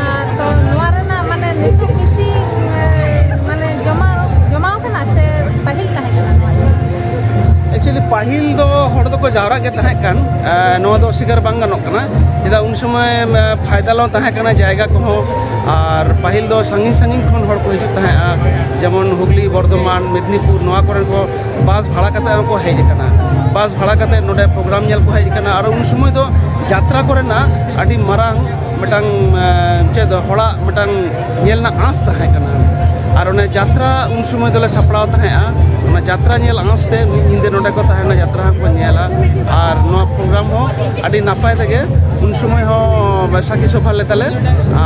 ᱟᱨ ᱛᱚ ᱱᱚᱣᱟ ᱨᱮᱱᱟᱜ ᱢᱟᱱᱮ ᱱᱤᱛᱚᱜ ᱵᱮᱥᱤ, ᱮ, ᱢᱟᱱᱮ ᱡᱚᱢᱟᱣ, ᱡᱚᱢᱟᱣ ᱠᱟᱱᱟ ᱥᱮ ᱯᱟᱹᱦᱤᱞ ᱛᱟᱦᱮᱸ ᱠᱟᱱᱟ ᱱᱚᱣᱟ ᱫᱚ? Actually ᱯᱟᱹᱦᱤᱞ ᱫᱚ ᱦᱚᱲ ᱫᱚᱠᱚ ᱡᱟᱣᱨᱟᱜ ᱜᱮ ᱛᱟᱦᱮᱸ ᱠᱟᱱ, ᱮ, ᱱᱚᱣᱟ ᱫᱚ ᱚᱥᱤᱠᱟᱨ ᱵᱟᱝ ᱜᱟᱱᱚᱜ ᱠᱟᱱᱟ᱾ ᱪᱮᱫᱟᱜ ᱩᱱ ᱥᱚᱢᱚᱭ, ᱮ, ᱯᱷᱟᱭᱫᱟ ᱞᱚ ᱛᱟᱦᱮᱸ ᱠᱟᱱᱟ ᱡᱟᱭᱜᱟ ᱠᱚᱦᱚᱸ, ᱟᱨ ᱯᱟᱹᱦᱤᱞ ᱫᱚ ᱥᱟᱺᱜᱤᱧ ᱥᱟᱺᱜᱤᱧ ᱠᱷᱚᱱ ᱦᱚᱲ ᱠᱚ ᱦᱤᱡᱩᱜ ᱛᱟᱦᱮᱸᱜᱼᱟ, ᱡᱮᱢᱚᱱ ᱦᱩᱜᱽᱞᱤ, ᱵᱚᱨᱫᱷᱚᱢᱟᱱ, ᱢᱮᱫᱽᱱᱤᱯᱩᱨ, ᱱᱚᱣᱟ ᱠᱚᱨᱮᱱ ᱠᱚ ᱵᱟᱥ ᱵᱷᱟᱲᱟ ᱠᱟᱛᱮ ᱦᱚᱸᱠᱚ ᱦᱮᱡ ᱟᱠᱟᱱᱟ᱾ ᱵᱟᱥ ᱵᱷᱟᱲᱟ ᱠᱟᱛᱮ ᱱᱚᱰᱮ ᱯᱨᱳᱜᱨᱟᱢ ᱧᱮᱞ ᱠᱚ ᱦᱮᱡ ᱟᱠᱟᱱᱟ᱾ ᱟᱨ ᱩᱱ ᱥᱚᱢᱚᱭ ᱫᱚ ᱡᱟᱛᱨᱟ ᱠᱚᱨᱮᱱᱟᱜ ᱟᱹᱰᱤ ᱢᱟᱨᱟᱝ ᱢᱤᱫᱴᱟᱝ, ᱮ, ᱪᱮᱫ ᱦᱚᱲᱟᱜ ᱢᱤᱫᱴᱟᱝ ᱧᱮᱞ ᱨᱮᱱᱟᱜ ᱟᱸᱥ ᱛᱟᱦᱮᱸ ᱠᱟᱱᱟ᱾ ᱟᱨ ᱚᱱᱮ ᱡᱟᱛᱨᱟ ᱩᱱ ᱥᱚᱢᱚᱭ ᱫᱚᱞᱮ ᱥᱟᱯᱲᱟᱣ ᱛᱟᱦᱮᱸᱜᱼᱟ᱾ ᱚᱱᱟ ᱡᱟᱛᱨᱟ ᱧᱮᱞ ᱟᱸᱥ ᱛᱮ ᱢᱤᱫ ᱧᱤᱫᱟᱹ ᱱᱚᱰᱮ ᱠᱚ ᱛᱟᱦᱮᱱᱟ, ᱡᱟᱛᱨᱟ ᱦᱚᱸᱠᱚ ᱧᱮᱞᱟ᱾ ᱟᱨ ᱱᱚᱣᱟ ᱯᱨᱳᱜᱨᱟᱢ ᱦᱚᱸ ᱟᱹᱰᱤ ᱱᱟᱯᱟᱭ ᱛᱮᱜᱮ ᱩᱱ ᱥᱚᱢᱚᱭ ᱦᱚᱸ ᱵᱟᱭᱥᱟᱠᱷᱤ ᱥᱚᱵᱷᱟ ᱞᱮᱫᱟᱞᱮ᱾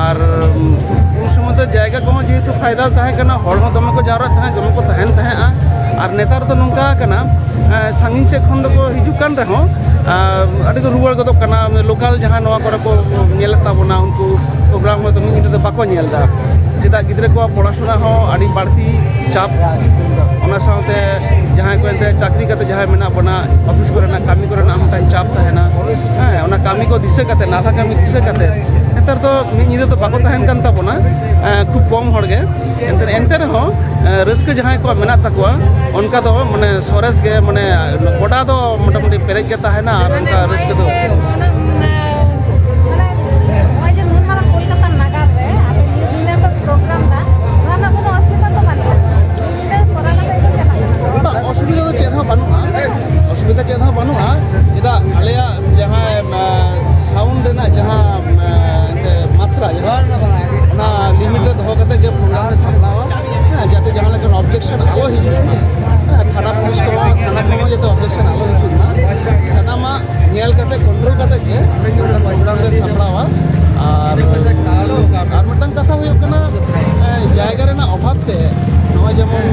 ᱟᱨ, ᱩᱢ, ᱩᱱ ᱥᱚᱢᱚᱭ ᱫᱚ ᱡᱟᱭᱜᱟ ᱠᱚᱦᱚᱸ ᱡᱮᱦᱮᱛᱩ ᱯᱷᱟᱭᱫᱟ ᱛᱟᱦᱮᱸ ᱠᱟᱱᱟ, ᱦᱚᱲ ᱦᱚᱸ ᱫᱚᱢᱮ ᱠᱚ ᱡᱟᱣᱨᱟᱜ ᱛᱟᱦᱮᱸᱫ, ᱫᱚᱢᱮ ᱠᱚ ᱛᱟᱦᱮᱱ ᱛᱟᱦᱮᱸᱜᱼᱟ᱾ ᱟᱨ ᱱᱮᱛᱟᱨ ᱫᱚ ᱱᱚᱝᱠᱟ ᱠᱟᱱᱟ, ᱮ, ᱥᱟᱺᱜᱤᱧ ᱥᱮᱫ ᱠᱷᱚᱱ ᱫᱚᱠᱚ ᱦᱤᱡᱩᱜ ᱠᱟᱱ ᱨᱮᱦᱚᱸ, ᱟᱨ ᱟᱹᱰᱤ ᱠᱚ ᱨᱩᱣᱟᱹᱲ ᱜᱚᱫᱚᱜ ᱠᱟᱱᱟ᱾ ᱞᱳᱠᱟᱞ ᱡᱟᱦᱟᱸ ᱱᱚᱣᱟ ᱠᱚᱨᱮ ᱠᱚ ᱧᱮᱞᱮᱫ ᱛᱟᱵᱚᱱᱟ, ᱩᱱᱠᱩ ᱯᱨᱳᱜᱨᱟᱢ ᱦᱚᱭᱛᱳ ᱢᱤᱫ ᱧᱤᱫᱟᱹ ᱫᱚ ᱵᱟᱠᱚ ᱧᱮᱞ ᱮᱫᱟ᱾ ᱪᱮᱫᱟᱜ ᱜᱤᱫᱽᱨᱟᱹ ᱠᱚᱣᱟᱜ ᱯᱚᱲᱟᱥᱩᱱᱟ ᱦᱚᱸ ᱟᱹᱰᱤ ᱵᱟᱹᱲᱛᱤ ᱪᱟᱯ, ᱚᱱᱟ ᱥᱟᱶᱛᱮ ᱡᱟᱦᱟᱸᱭ ᱠᱚ ᱮᱱᱛᱮ ᱪᱟᱹᱠᱨᱤ ᱠᱟᱛᱮ ᱡᱟᱦᱟᱸᱭ ᱢᱮᱱᱟᱜ ᱵᱚᱱᱟ, ᱚᱯᱷᱤᱥ ᱠᱚᱨᱮᱱᱟᱜ ᱠᱟᱹᱢᱤ ᱠᱚᱨᱮᱱᱟᱜ ᱢᱤᱫᱴᱟᱝ ᱪᱟᱯ ᱛᱟᱦᱮᱱᱟ᱾ ᱦᱮᱸ, ᱚᱱᱟ ᱠᱟᱹᱢᱤ ᱠᱚ ᱫᱤᱥᱟᱹ ᱠᱟᱛᱮ, ᱱᱟᱞᱦᱟ ᱠᱟᱹᱢᱤ ᱫᱤᱥᱟᱹ ᱠᱟᱛᱮ ᱱᱮᱛᱟᱨ ᱫᱚ ᱢᱤᱫ ᱧᱤᱫᱟᱹ ᱫᱚ ᱵᱟᱠᱚ ᱛᱟᱦᱮᱱ ᱠᱟᱱ ᱛᱟᱵᱚᱱᱟ, ᱮᱸ, ᱠᱷᱩᱵ ᱠᱚᱢ ᱦᱚᱲ ᱜᱮ᱾ ᱮᱱᱛᱮ, ᱮᱱᱛᱮ ᱨᱮᱦᱚᱸ, ᱮᱸ, ᱨᱟᱹᱥᱠᱟᱹ ᱡᱟᱦᱟᱸᱭ ᱠᱚᱣᱟᱜ ᱢᱮᱱᱟᱜ ᱛᱟᱠᱚᱣᱟ, ᱚᱱᱠᱟ ᱫᱚ ᱢᱟᱱᱮ ᱥᱚᱨᱮᱥ ᱜᱮ, ᱢᱟᱱᱮ ᱜᱚᱰᱟ ᱫᱚ ᱢᱚᱴᱟᱢᱩᱴᱤ ᱯᱮᱨᱮᱡ ᱜᱮ ᱛᱟᱦᱮᱱᱟ᱾ ᱟᱨ ᱚᱱᱠᱟ ᱨᱟᱹᱥᱠᱟᱹ ᱫᱚ ᱱᱚᱜᱼᱚᱭ ᱡᱮ ᱱᱚᱣᱟ, ᱢᱟᱱᱮ, ᱱᱚᱜᱼᱚᱭ ᱡᱮ ᱱᱩᱱ ᱢᱟᱨᱟᱝ ᱠᱳᱞᱠᱟᱛᱟ ᱱᱟᱜᱟᱨ ᱨᱮ ᱟᱯᱮ ᱢᱤᱫ ᱧᱤᱫᱟᱹ ᱯᱮ ᱯᱨᱳᱜᱨᱟᱢ ᱫᱟ, ᱱᱚᱣᱟ ᱨᱮᱱᱟᱜ ᱠᱳᱱᱳ ᱚᱥᱩᱵᱤᱫᱷᱟ ᱛᱚ ᱵᱟᱹᱱᱩᱜᱼᱟ? ᱢᱤᱫ ᱧᱤᱫᱟᱹ ᱠᱚᱨᱟᱣ ᱠᱟᱛᱮ ᱜᱮ ᱪᱟᱞᱟᱜ ᱠᱟᱱᱟ᱾ ᱵᱟᱝ, ᱚᱥᱩᱵᱤᱫᱷᱟ ᱫᱚ ᱪᱮᱫ ᱦᱚᱸ ᱵᱟᱹᱱᱩᱜᱼᱟ᱾ ᱚᱥᱩᱵᱤᱫᱷᱟ ᱪᱮᱫ ᱦᱚᱸ ᱵᱟᱹᱱᱩᱜᱼᱟ᱾ ᱪᱮᱫᱟᱜ, ᱟᱞᱮᱭᱟᱜ ᱡᱟᱦᱟᱸ, ᱮ, ᱥᱟᱣᱩᱱᱰ ᱨᱮᱱᱟᱜ ᱡᱟᱦᱟᱸ, ᱮ, ᱮᱱᱛᱮ ᱢᱟᱛᱨᱟ, ᱡᱟᱦᱟᱸ, ᱚᱱᱟ ᱞᱤᱢᱤᱴ ᱨᱮ ᱫᱚᱦᱚ ᱠᱟᱛᱮ ᱜᱮ ᱯᱨᱳᱜᱨᱟᱢ ᱞᱮ ᱥᱟᱯᱲᱟᱣᱟ᱾ ᱦᱮᱸ, ᱡᱟᱛᱮ ᱡᱟᱦᱟᱸ ᱞᱮᱠᱟᱱ ᱚᱵᱡᱮᱠᱥᱚᱱ ᱟᱞᱚ ᱦᱤᱡᱩᱜ ᱢᱟ᱾ ᱦᱮᱸ, ᱛᱷᱟᱱᱟ ᱯᱩᱞᱤᱥ ᱠᱚᱦᱚᱸ, ᱛᱷᱟᱱᱟ ᱠᱚᱦᱚᱸ ᱡᱟᱛᱮ ᱚᱵᱡᱮᱠᱥᱚᱱ ᱟᱞᱚ ᱦᱤᱡᱩᱜ ᱢᱟ, ᱥᱟᱱᱟᱢᱟᱜ ᱧᱮᱞ ᱠᱟᱛᱮ, ᱠᱚᱱᱴᱨᱳᱞ ᱠᱟᱛᱮ ᱜᱮ ᱯᱨᱳᱜᱨᱟᱢ ᱞᱮ ᱥᱟᱯᱲᱟᱣᱟ᱾ ᱟᱨ, ᱟᱨ ᱢᱤᱫᱴᱟᱝ ᱠᱟᱛᱷᱟ ᱦᱩᱭᱩᱜ ᱠᱟᱱᱟ, ᱮ, ᱡᱟᱭᱜᱟ ᱨᱮᱱᱟᱜ ᱚᱵᱷᱟᱵ ᱛᱮ ᱱᱚᱜᱼᱚᱭ ᱡᱮᱢᱚᱱ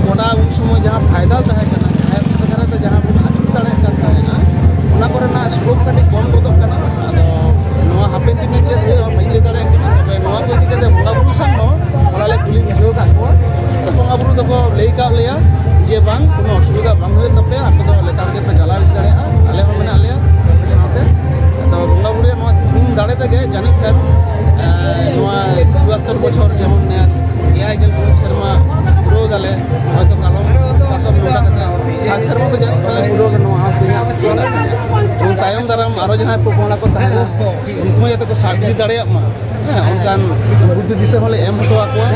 ᱜᱚᱰᱟ ᱩᱱ ᱥᱚᱢᱚᱭ ᱡᱟᱦᱟᱸ ᱯᱷᱟᱭᱫᱟ ᱛᱟᱦᱮᱸ ᱠᱟᱱᱟ, ᱡᱟᱦᱮᱨ ᱫᱷᱟᱨᱮ ᱛᱮ ᱡᱟᱦᱟᱸ ᱵᱚᱱ ᱟᱹᱪᱩᱨ ᱫᱟᱲᱮᱭᱟᱜ ᱠᱟᱱ ᱛᱟᱦᱮᱸᱱᱟ, ᱚᱱᱟ ᱠᱚᱨᱮᱱᱟᱜ ᱥᱠᱳᱯ ᱠᱟᱹᱴᱤᱡ ᱠᱚᱢ ᱜᱚᱫᱚᱜ ᱠᱟᱱᱟ᱾ ᱟᱫᱚ ᱱᱚᱣᱟ ᱦᱟᱯᱮᱱ ᱫᱤᱱ ᱨᱮ ᱪᱮᱫ ᱦᱩᱭᱩᱜᱼᱟ, ᱵᱟᱹᱧ ᱞᱟᱹᱭ ᱫᱟᱲᱮᱭᱟᱜ ᱠᱟᱱᱟ᱾ ᱛᱚᱵᱮ ᱱᱚᱣᱟ ᱠᱚ ᱤᱫᱤ ᱠᱟᱛᱮ ᱵᱚᱸᱜᱟ ᱵᱩᱨᱩ ᱥᱟᱶ ᱦᱚᱸ ᱦᱚᱞᱟ ᱞᱮ ᱠᱩᱞᱤ ᱵᱩᱡᱷᱟᱹᱣ ᱟᱠᱟᱫ ᱠᱚᱣᱟ᱾ ᱛᱚ, ᱵᱚᱸᱜᱟ ᱵᱩᱨᱩ ᱫᱚᱠᱚ ᱞᱟᱹᱭ ᱠᱟᱜ ᱞᱮᱭᱟ ᱡᱮ, "ᱵᱟᱝ, ᱠᱳᱱᱳ ᱚᱥᱩᱵᱤᱫᱷᱟ ᱵᱟᱝ ᱦᱩᱭᱩᱜ ᱛᱟᱯᱮᱭᱟ, ᱟᱯᱮ ᱫᱚ ᱞᱮᱛᱟᱲ ᱜᱮᱯᱮ ᱪᱟᱞᱟᱣ ᱤᱫᱤ ᱫᱟᱲᱮᱭᱟᱜᱼᱟ, ᱟᱞᱮ ᱦᱚᱸ ᱢᱮᱱᱟᱜ ᱞᱮᱭᱟ ᱟᱯᱮ ᱥᱟᱶᱛᱮ᱾" ᱛᱚ, ᱵᱚᱸᱜᱟ ᱵᱩᱨᱩ ᱨᱮᱭᱟᱜ ᱱᱚᱣᱟ ᱛᱷᱩᱢ ᱫᱟᱲᱮ ᱛᱮᱜᱮ ᱡᱟᱹᱱᱤᱡ ᱠᱷᱟᱱ, ᱮᱸ, ᱱᱚᱣᱟ ᱪᱩᱣᱟᱛᱛᱳᱨ ᱵᱚᱪᱷᱚᱨ, ᱡᱮᱢᱚᱱ ᱱᱮᱥ ᱮᱭᱟᱭ ᱜᱮᱞ ᱯᱩᱱ ᱥᱮᱨᱢᱟ ᱯᱩᱨᱟᱹᱣ ᱫᱟᱞᱮ, ᱦᱚᱭᱛᱚ ᱠᱟᱞᱚᱢ ᱥᱟᱛ ᱥᱮᱨᱢᱟ ᱫᱚ ᱡᱟᱹᱱᱤᱡ ᱠᱷᱟᱱ ᱯᱩᱨᱟᱹᱣ ᱜᱮ ᱱᱚᱣᱟ ᱟᱸᱥ ᱫᱚ ᱤᱧᱟᱹᱜ ᱢᱮᱱᱟᱜ ᱛᱤᱧᱟᱹ᱾ ᱛᱟᱭᱚᱢ ᱫᱟᱨᱟᱢ ᱟᱨᱚ ᱡᱟᱦᱟᱸᱭ ᱯᱚᱯᱚᱝᱲᱟ ᱠᱚ ᱛᱟᱦᱮᱱᱟ, ᱩᱱᱠᱩ ᱦᱚᱸ ᱡᱟᱛᱮ ᱠᱚ ᱥᱟᱵ ᱤᱫᱤ ᱫᱟᱲᱮᱭᱟᱜ ᱢᱟ᱾ ᱦᱮᱸ, ᱚᱱᱠᱟᱱ ᱵᱩᱫᱽᱫᱷᱤ ᱫᱤᱥᱟᱹ ᱦᱚᱸᱞᱮ ᱮᱢ ᱦᱚᱴᱚ ᱟᱠᱚᱣᱟ᱾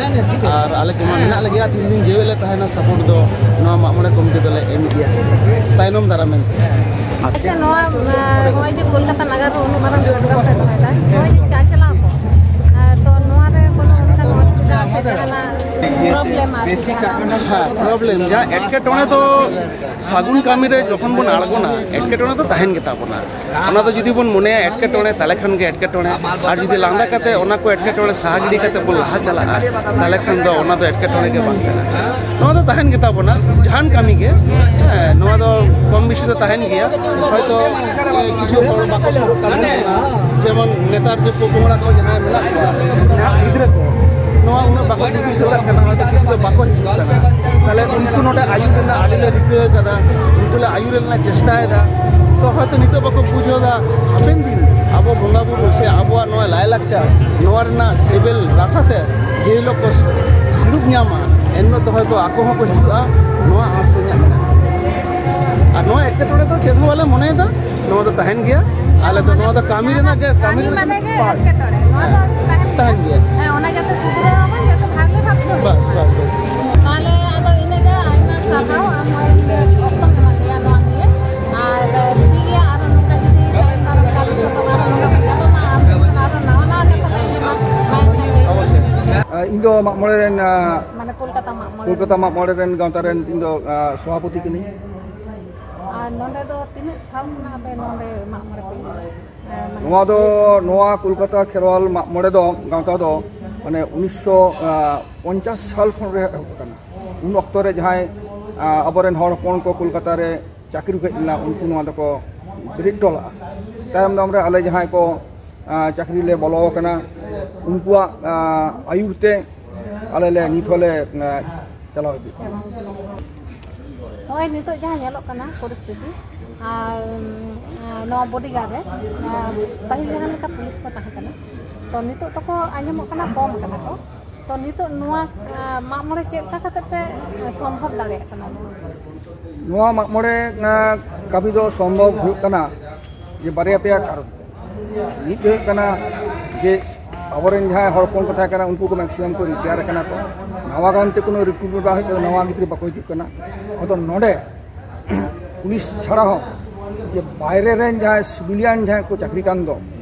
ᱟᱨ ᱟᱞᱮ ᱠᱚᱢᱟ ᱢᱮᱱᱟᱜ ᱞᱮᱜᱮᱭᱟ, ᱛᱤᱱ ᱫᱤᱱ ᱡᱤᱣᱮᱫ ᱞᱮ ᱛᱟᱦᱮᱱᱟ, ᱥᱟᱯᱳᱨᱴ ᱫᱚ ᱱᱚᱣᱟ ᱢᱟᱜ ᱢᱚᱬᱮ ᱠᱚᱢᱤᱴᱤ ᱫᱚᱞᱮ ᱮᱢ ᱤᱫᱤᱭᱟ ᱛᱟᱭᱱᱚᱢ ᱫᱟᱨᱟᱢ ᱢᱮᱱᱛᱮ᱾ ᱟᱪᱪᱷᱟ, ᱱᱚᱣᱟ, ᱟ, ᱱᱚᱜᱼᱚᱭ ᱡᱮ ᱠᱳᱞᱠᱟᱛᱟ ᱱᱟᱜᱟᱨ ᱨᱮ ᱩᱱᱟᱹᱜ ᱢᱟᱨᱟᱝ ᱯᱨᱳᱜᱨᱟᱢ ᱯᱮ ᱫᱚᱦᱚᱭᱮᱫᱟ, ᱱᱚᱜᱼᱚᱭ ᱡᱮ ᱪᱟᱪᱟᱞᱟᱣ ᱠᱚ, ᱟ, ᱛᱚ ᱱᱚᱣᱟ ᱨᱮ ᱠᱳᱱᱳ ᱚᱱᱠᱟᱱ ᱚᱥᱩᱵᱤᱫᱷᱟ ᱥᱮ ᱡᱟᱦᱟᱱᱟᱜ ᱯᱨᱚᱵᱞᱮᱢ ᱟᱨᱠᱤ ᱡᱟᱦᱟᱱᱟᱜ? ᱦᱮᱸ, ᱯᱨᱚᱵᱞᱮᱢ, ᱡᱟᱦᱟᱸ ᱮᱴᱠᱮᱴᱚᱬᱮ ᱫᱚ ᱥᱟᱹᱜᱩᱱ ᱠᱟᱹᱢᱤ ᱨᱮ ᱡᱚᱠᱷᱚᱱ ᱵᱚᱱ ᱟᱬᱜᱚᱱᱟ, ᱮᱴᱠᱮᱴᱚᱬᱮ ᱫᱚ ᱛᱟᱦᱮᱱ ᱜᱮᱛᱟ ᱵᱚᱱᱟ᱾ ᱚᱱᱟ ᱫᱚ ᱡᱩᱫᱤ ᱵᱚᱱ ᱢᱚᱱᱮᱭᱟ ᱮᱴᱠᱮᱴᱚᱬᱮ, ᱛᱟᱦᱚᱞᱮ ᱠᱷᱟᱱ ᱜᱮ ᱮᱴᱠᱮᱴᱚᱬᱮ᱾ ᱟᱨ ᱡᱩᱫᱤ ᱞᱟᱸᱫᱟ ᱠᱟᱛᱮ ᱚᱱᱟ ᱠᱚ ᱮᱴᱠᱮᱴᱚᱬᱮ ᱥᱟᱦᱟ ᱜᱤᱰᱤ ᱠᱟᱛᱮ ᱵᱚᱱ ᱞᱟᱦᱟ ᱪᱟᱞᱟᱜᱼᱟ, ᱛᱟᱦᱚᱞᱮ ᱠᱷᱟᱱ ᱫᱚ ᱚᱱᱟ ᱫᱚ ᱮᱴᱠᱮᱴᱚᱬᱮ ᱜᱮ ᱵᱟᱝ ᱠᱟᱱᱟ᱾ ᱱᱚᱣᱟ ᱫᱚ ᱛᱟᱦᱮᱱ ᱜᱮᱛᱟ ᱵᱚᱱᱟ, ᱡᱟᱦᱟᱱ ᱠᱟᱹᱢᱤ ᱜᱮ᱾ ᱦᱮᱸ, ᱱᱚᱣᱟ ᱫᱚ ᱠᱚᱢ ᱵᱮᱥᱤ ᱫᱚ ᱛᱟᱦᱮᱱ ᱜᱮᱭᱟ᱾ ᱦᱚᱭᱛᱚ, ᱮ, ᱠᱤᱪᱷᱩ ᱦᱚᱲ ᱵᱟᱠᱚ ᱥᱩᱨᱩᱜ ᱠᱟᱱ ᱛᱟᱵᱚᱱᱟ, ᱡᱮᱢᱚᱱ ᱱᱮᱛᱟᱨ ᱡᱮ ᱯᱚᱯᱚᱝᱲᱟ ᱠᱚ ᱡᱟᱦᱟᱸᱭ ᱢᱮᱱᱟᱜ ᱠᱚᱣᱟ, ᱱᱟᱦᱟᱜ ᱜᱤᱫᱽᱨᱟᱹ ᱠᱚ, ᱱᱚᱣᱟ ᱩᱱᱟᱹᱜ ᱵᱟᱠᱚ ᱠᱩᱥᱤ ᱥᱟᱹᱛᱟᱜ ᱠᱟᱱᱟ, ᱦᱚᱭᱛᱚ ᱠᱤᱪᱷᱩ ᱫᱚ ᱵᱟᱠᱚ ᱦᱤᱡᱩᱜ ᱠᱟᱱᱟ᱾ ᱛᱟᱦᱚᱞᱮ ᱩᱱᱠᱩ ᱱᱚᱰᱮ ᱟᱹᱭᱩᱨ ᱨᱮᱱᱟᱜ ᱟᱹᱰᱤ ᱞᱮ ᱨᱤᱠᱟᱹ ᱟᱠᱟᱫᱟ, ᱩᱱᱠᱩ ᱞᱮ ᱟᱹᱭᱩᱨ ᱨᱮᱱᱟᱜ ᱞᱮ ᱪᱮᱥᱴᱟᱭᱮᱫᱟ᱾ ᱛᱚ ᱦᱚᱭᱛᱚ ᱱᱤᱛᱚᱜ ᱵᱟᱠᱚ ᱵᱩᱡᱷᱟᱹᱣ ᱮᱫᱟ, ᱦᱟᱯᱮᱱ ᱫᱤᱱ ᱟᱵᱚ ᱵᱚᱸᱜᱟ ᱵᱩᱨᱩ ᱥᱮ ᱟᱵᱚᱣᱟᱜ ᱱᱚᱣᱟ ᱞᱟᱭᱞᱟᱠᱪᱟᱨ, ᱱᱚᱣᱟ ᱨᱮᱱᱟᱜ ᱥᱤᱵᱤᱞ ᱨᱟᱥᱟ ᱛᱮ ᱡᱮ ᱦᱤᱞᱳᱜ ᱠᱚ ᱥᱤᱲᱩᱵ ᱧᱟᱢᱟ, ᱮᱱ ᱦᱤᱞᱳᱜ ᱫᱚ ᱦᱚᱭᱛᱚ ᱟᱠᱚ ᱦᱚᱸᱠᱚ ᱦᱤᱡᱩᱜᱼᱟ, ᱱᱚᱣᱟ ᱟᱸᱥ ᱫᱚ ᱤᱧᱟᱹᱜ ᱢᱮᱱᱟᱜᱼᱟ᱾ ᱟᱨ ᱱᱚᱣᱟ ᱮᱴᱠᱮᱴᱚᱬᱮ ᱫᱚ ᱪᱮᱫ ᱦᱚᱸ ᱵᱟᱞᱮ ᱢᱚᱱᱮᱭᱮᱫᱟ, ᱱᱚᱣᱟ ᱫᱚ ᱛᱟᱦᱮᱱ ᱜᱮᱭᱟ᱾ ᱟᱞᱮ ᱫᱚ ᱱᱚᱣᱟ ᱫᱚ ᱠᱟᱹᱢᱤ ᱨᱮᱱᱟᱜ ᱜᱮ, ᱠᱟᱹᱢᱤ ᱠᱟᱹᱢᱤ ᱨᱮᱱᱟᱜ ᱢᱟᱱᱮ ᱜᱮ ᱯᱟᱨᱴ᱾ ᱮᱴᱠᱮᱴᱚᱬᱮ, ᱱᱚᱣᱟ ᱫᱚ ᱛᱟᱦᱮᱱ ᱜᱮᱭᱟ᱾ ᱛᱟᱦᱮᱱ ᱜᱮᱭᱟ᱾ ᱦᱮᱸ, ᱚᱱᱟ ᱡᱟᱛᱮ ᱥᱩᱫᱷᱨᱟᱹᱣ ᱟᱵᱚᱱ, ᱡᱟᱛᱮ ᱵᱷᱟᱞᱮ ᱵᱷᱟᱵ ᱛᱮ ᱦᱩᱭᱩᱜ ᱵᱟᱥ, ᱢᱟ᱾ ᱵᱟᱥ, ᱵᱟᱥ᱾ ᱛᱟᱦᱞᱮ ᱟᱫᱚ ᱤᱱᱟᱹᱜᱮ, ᱟᱭᱢᱟ ᱥᱟᱨᱦᱟᱣ ᱟᱢ ᱱᱚᱜᱼᱚᱭ ᱚᱠᱛᱚᱢ ᱮᱢᱟᱜ ᱞᱮᱭᱟ ᱱᱚᱣᱟ ᱱᱤᱭᱮ᱾ ᱟᱨ ᱴᱷᱤᱠ ᱜᱮᱭᱟ, ᱟᱨᱚ ᱱᱚᱝᱠᱟ ᱡᱩᱫᱤ ᱛᱟᱭᱚᱢ ᱫᱟᱨᱟᱢ ᱠᱟᱞ ᱠᱚ ᱛᱚᱵᱮ ᱟᱨᱚ ᱱᱚᱝᱠᱟ ᱵᱚᱱ ᱧᱟᱯᱟᱢᱟ, ᱟᱨ ᱟᱨᱚ ᱱᱟᱣᱟ ᱱᱟᱣᱟ ᱠᱟᱛᱷᱟ ᱞᱮ ᱟᱸᱡᱚᱢᱟ᱾ ᱢᱟ ᱮᱱᱠᱷᱟᱱ ᱛᱮᱦᱮᱧ ᱫᱚ᱾ ᱤᱧ ᱫᱚ ᱢᱟᱜ ᱢᱚᱬᱮ ᱨᱮᱱ, ᱟ, ᱢᱟᱱᱮ ᱠᱳᱞᱠᱟᱛᱟ ᱢᱟᱜ ᱢᱚᱬᱮ ᱠᱳᱞᱠᱟᱛᱟ ᱨᱮᱱ᱾ ᱢᱟᱜ ᱢᱚᱬᱮ ᱨᱮᱱ ᱜᱟᱶᱛᱟ ᱨᱮᱱ ᱤᱧ ᱫᱚ, ᱟ, ᱥᱚᱵᱷᱟᱯᱚᱛᱤ ᱠᱟᱹᱱᱟᱹᱧ᱾ ᱟᱨ ᱱᱚᱸᱰᱮ ᱫᱚ ᱛᱤᱱᱟᱹᱜ ᱥᱟᱞ ᱠᱷᱚᱱᱟᱜ ᱟᱯᱮ ᱱᱚᱸᱰᱮ ᱢᱟᱜ ᱢᱚᱬᱮ ᱯᱮ ᱮᱢᱟ? ᱮ, ᱢᱟᱱᱮ ᱱᱚᱣᱟ ᱫᱚ, ᱱᱚᱣᱟ ᱠᱳᱞᱠᱟᱛᱟ ᱠᱷᱮᱨᱣᱟᱞ ᱢᱟᱜ ᱢᱚᱬᱮ ᱫᱚ ᱜᱟᱶᱛᱟ ᱫᱚ ᱢᱟᱱᱮ ᱩᱱᱤᱥᱥᱚ ᱯᱚᱧᱪᱟᱥ ᱥᱟᱞ ᱠᱷᱚᱱ ᱨᱮ ᱮᱦᱚᱵ ᱟᱠᱟᱱᱟ᱾ ᱩᱱ ᱚᱠᱛᱚ ᱨᱮ ᱡᱟᱦᱟᱸᱭ, ᱟ, ᱟᱵᱚᱨᱮᱱ ᱦᱚᱲ ᱦᱚᱯᱚᱱ ᱠᱚ ᱠᱳᱞᱠᱟᱛᱟ ᱨᱮ ᱪᱟᱹᱠᱨᱤ ᱠᱚ ᱦᱮᱡ ᱞᱮᱱᱟ, ᱩᱱᱠᱩ ᱱᱚᱣᱟ ᱫᱚᱠᱚ ᱵᱮᱨᱮᱫ ᱦᱚᱴᱚ ᱞᱟᱜᱼᱟ᱾ ᱛᱟᱭᱚᱢ ᱫᱟᱨᱟᱢ ᱨᱮ ᱟᱞᱮ ᱡᱟᱦᱟᱸᱭ ᱠᱚ, ᱟ, ᱪᱟᱹᱠᱨᱤ ᱞᱮ ᱵᱚᱞᱚ ᱟᱠᱟᱱᱟ, ᱩᱱᱠᱩᱣᱟᱜ, ᱟ, ᱟᱹᱭᱩᱨ ᱛᱮ ᱟᱞᱮ ᱞᱮ ᱱᱤᱛ ᱦᱚᱸᱞᱮ, ᱟ, ᱪᱟᱞᱟᱣ ᱤᱫᱤᱜ ᱠᱟᱱᱟ᱾ ᱱᱚᱜᱼᱚᱭ ᱱᱤᱛᱚᱜ ᱡᱟᱦᱟᱸ ᱧᱮᱞᱚᱜ ᱠᱟᱱᱟ ᱯᱚᱨᱤᱥᱛᱷᱤᱛᱤ, ᱟᱨ, ᱩᱢ, ᱱᱚᱣᱟ ᱵᱚᱰᱤᱜᱟᱨᱰ ᱨᱮ, ᱟ, ᱯᱟᱹᱦᱤᱞ ᱡᱟᱦᱟᱸ ᱞᱮᱠᱟ ᱯᱩᱞᱤᱥ ᱠᱚ ᱛᱟᱦᱮᱸ ᱠᱟᱱᱟ, ᱛᱚ ᱱᱤᱛᱚᱜ ᱫᱚᱠᱚ ᱟᱸᱡᱚᱢᱚᱜ ᱠᱟᱱᱟ ᱠᱚᱢ ᱠᱟᱱᱟ ᱠᱚ᱾ ᱱᱤᱛᱚᱜ ᱱᱚᱣᱟ ᱢᱟᱜ ᱢᱚᱬᱮ ᱪᱮᱫ ᱞᱮᱠᱟ ᱠᱟᱛᱮ ᱯᱮ ᱥᱚᱢᱵᱷᱚᱵ ᱫᱟᱲᱮᱭᱟᱜ ᱠᱟᱱᱟ? ᱱᱚᱣᱟ ᱢᱟᱜ ᱢᱚᱬᱮ ᱠᱟᱹᱢᱤ ᱫᱚ ᱥᱚᱢᱵᱷᱚᱵ ᱦᱩᱭᱩᱜ ᱠᱟᱱᱟ ᱡᱮ ᱵᱟᱨᱭᱟ ᱯᱮᱭᱟ ᱠᱟᱨᱚᱱ ᱛᱮ᱾ ᱢᱤᱫ ᱫᱚ ᱦᱩᱭᱩᱜ ᱠᱟᱱᱟ ᱡᱮ ᱟᱵᱚᱨᱮᱱ ᱡᱟᱦᱟᱸᱭ ᱦᱚᱲ ᱦᱚᱯᱚᱱ ᱠᱚ ᱛᱟᱦᱮᱸ ᱠᱟᱱᱟ, ᱩᱱᱠᱩ ᱠᱚ ᱢᱮᱠᱥᱤᱢᱟᱢ ᱠᱚ ᱨᱤᱴᱟᱭᱟᱨ ᱟᱠᱟᱱᱟ ᱠᱚ᱾ ᱱᱟᱣᱟ ᱜᱟᱱ ᱛᱮ ᱠᱳᱱᱳ ᱨᱤᱠᱨᱩᱴᱢᱮᱱᱴ ᱵᱟᱝ ᱦᱩᱭᱩᱜ ᱠᱟᱱᱟ, ᱱᱟᱣᱟ ᱜᱤᱫᱽᱨᱟᱹ ᱵᱟᱠᱚ ᱦᱤᱡᱩᱜ ᱠᱟᱱᱟ᱾ ᱟᱫᱚ ᱱᱚᱰᱮ ᱯᱩᱞᱤᱥ ᱪᱷᱟᱲᱟ ᱦᱚᱸ ᱡᱮ ᱵᱟᱭᱨᱮ ᱨᱮᱱ ᱡᱟᱦᱟᱸᱭ ᱥᱤᱵᱤᱞᱤᱭᱟᱱ ᱡᱟᱦᱟᱸᱭ ᱠᱚ ᱪᱟᱹᱠᱨᱤ ᱠᱟᱱ ᱫᱚ,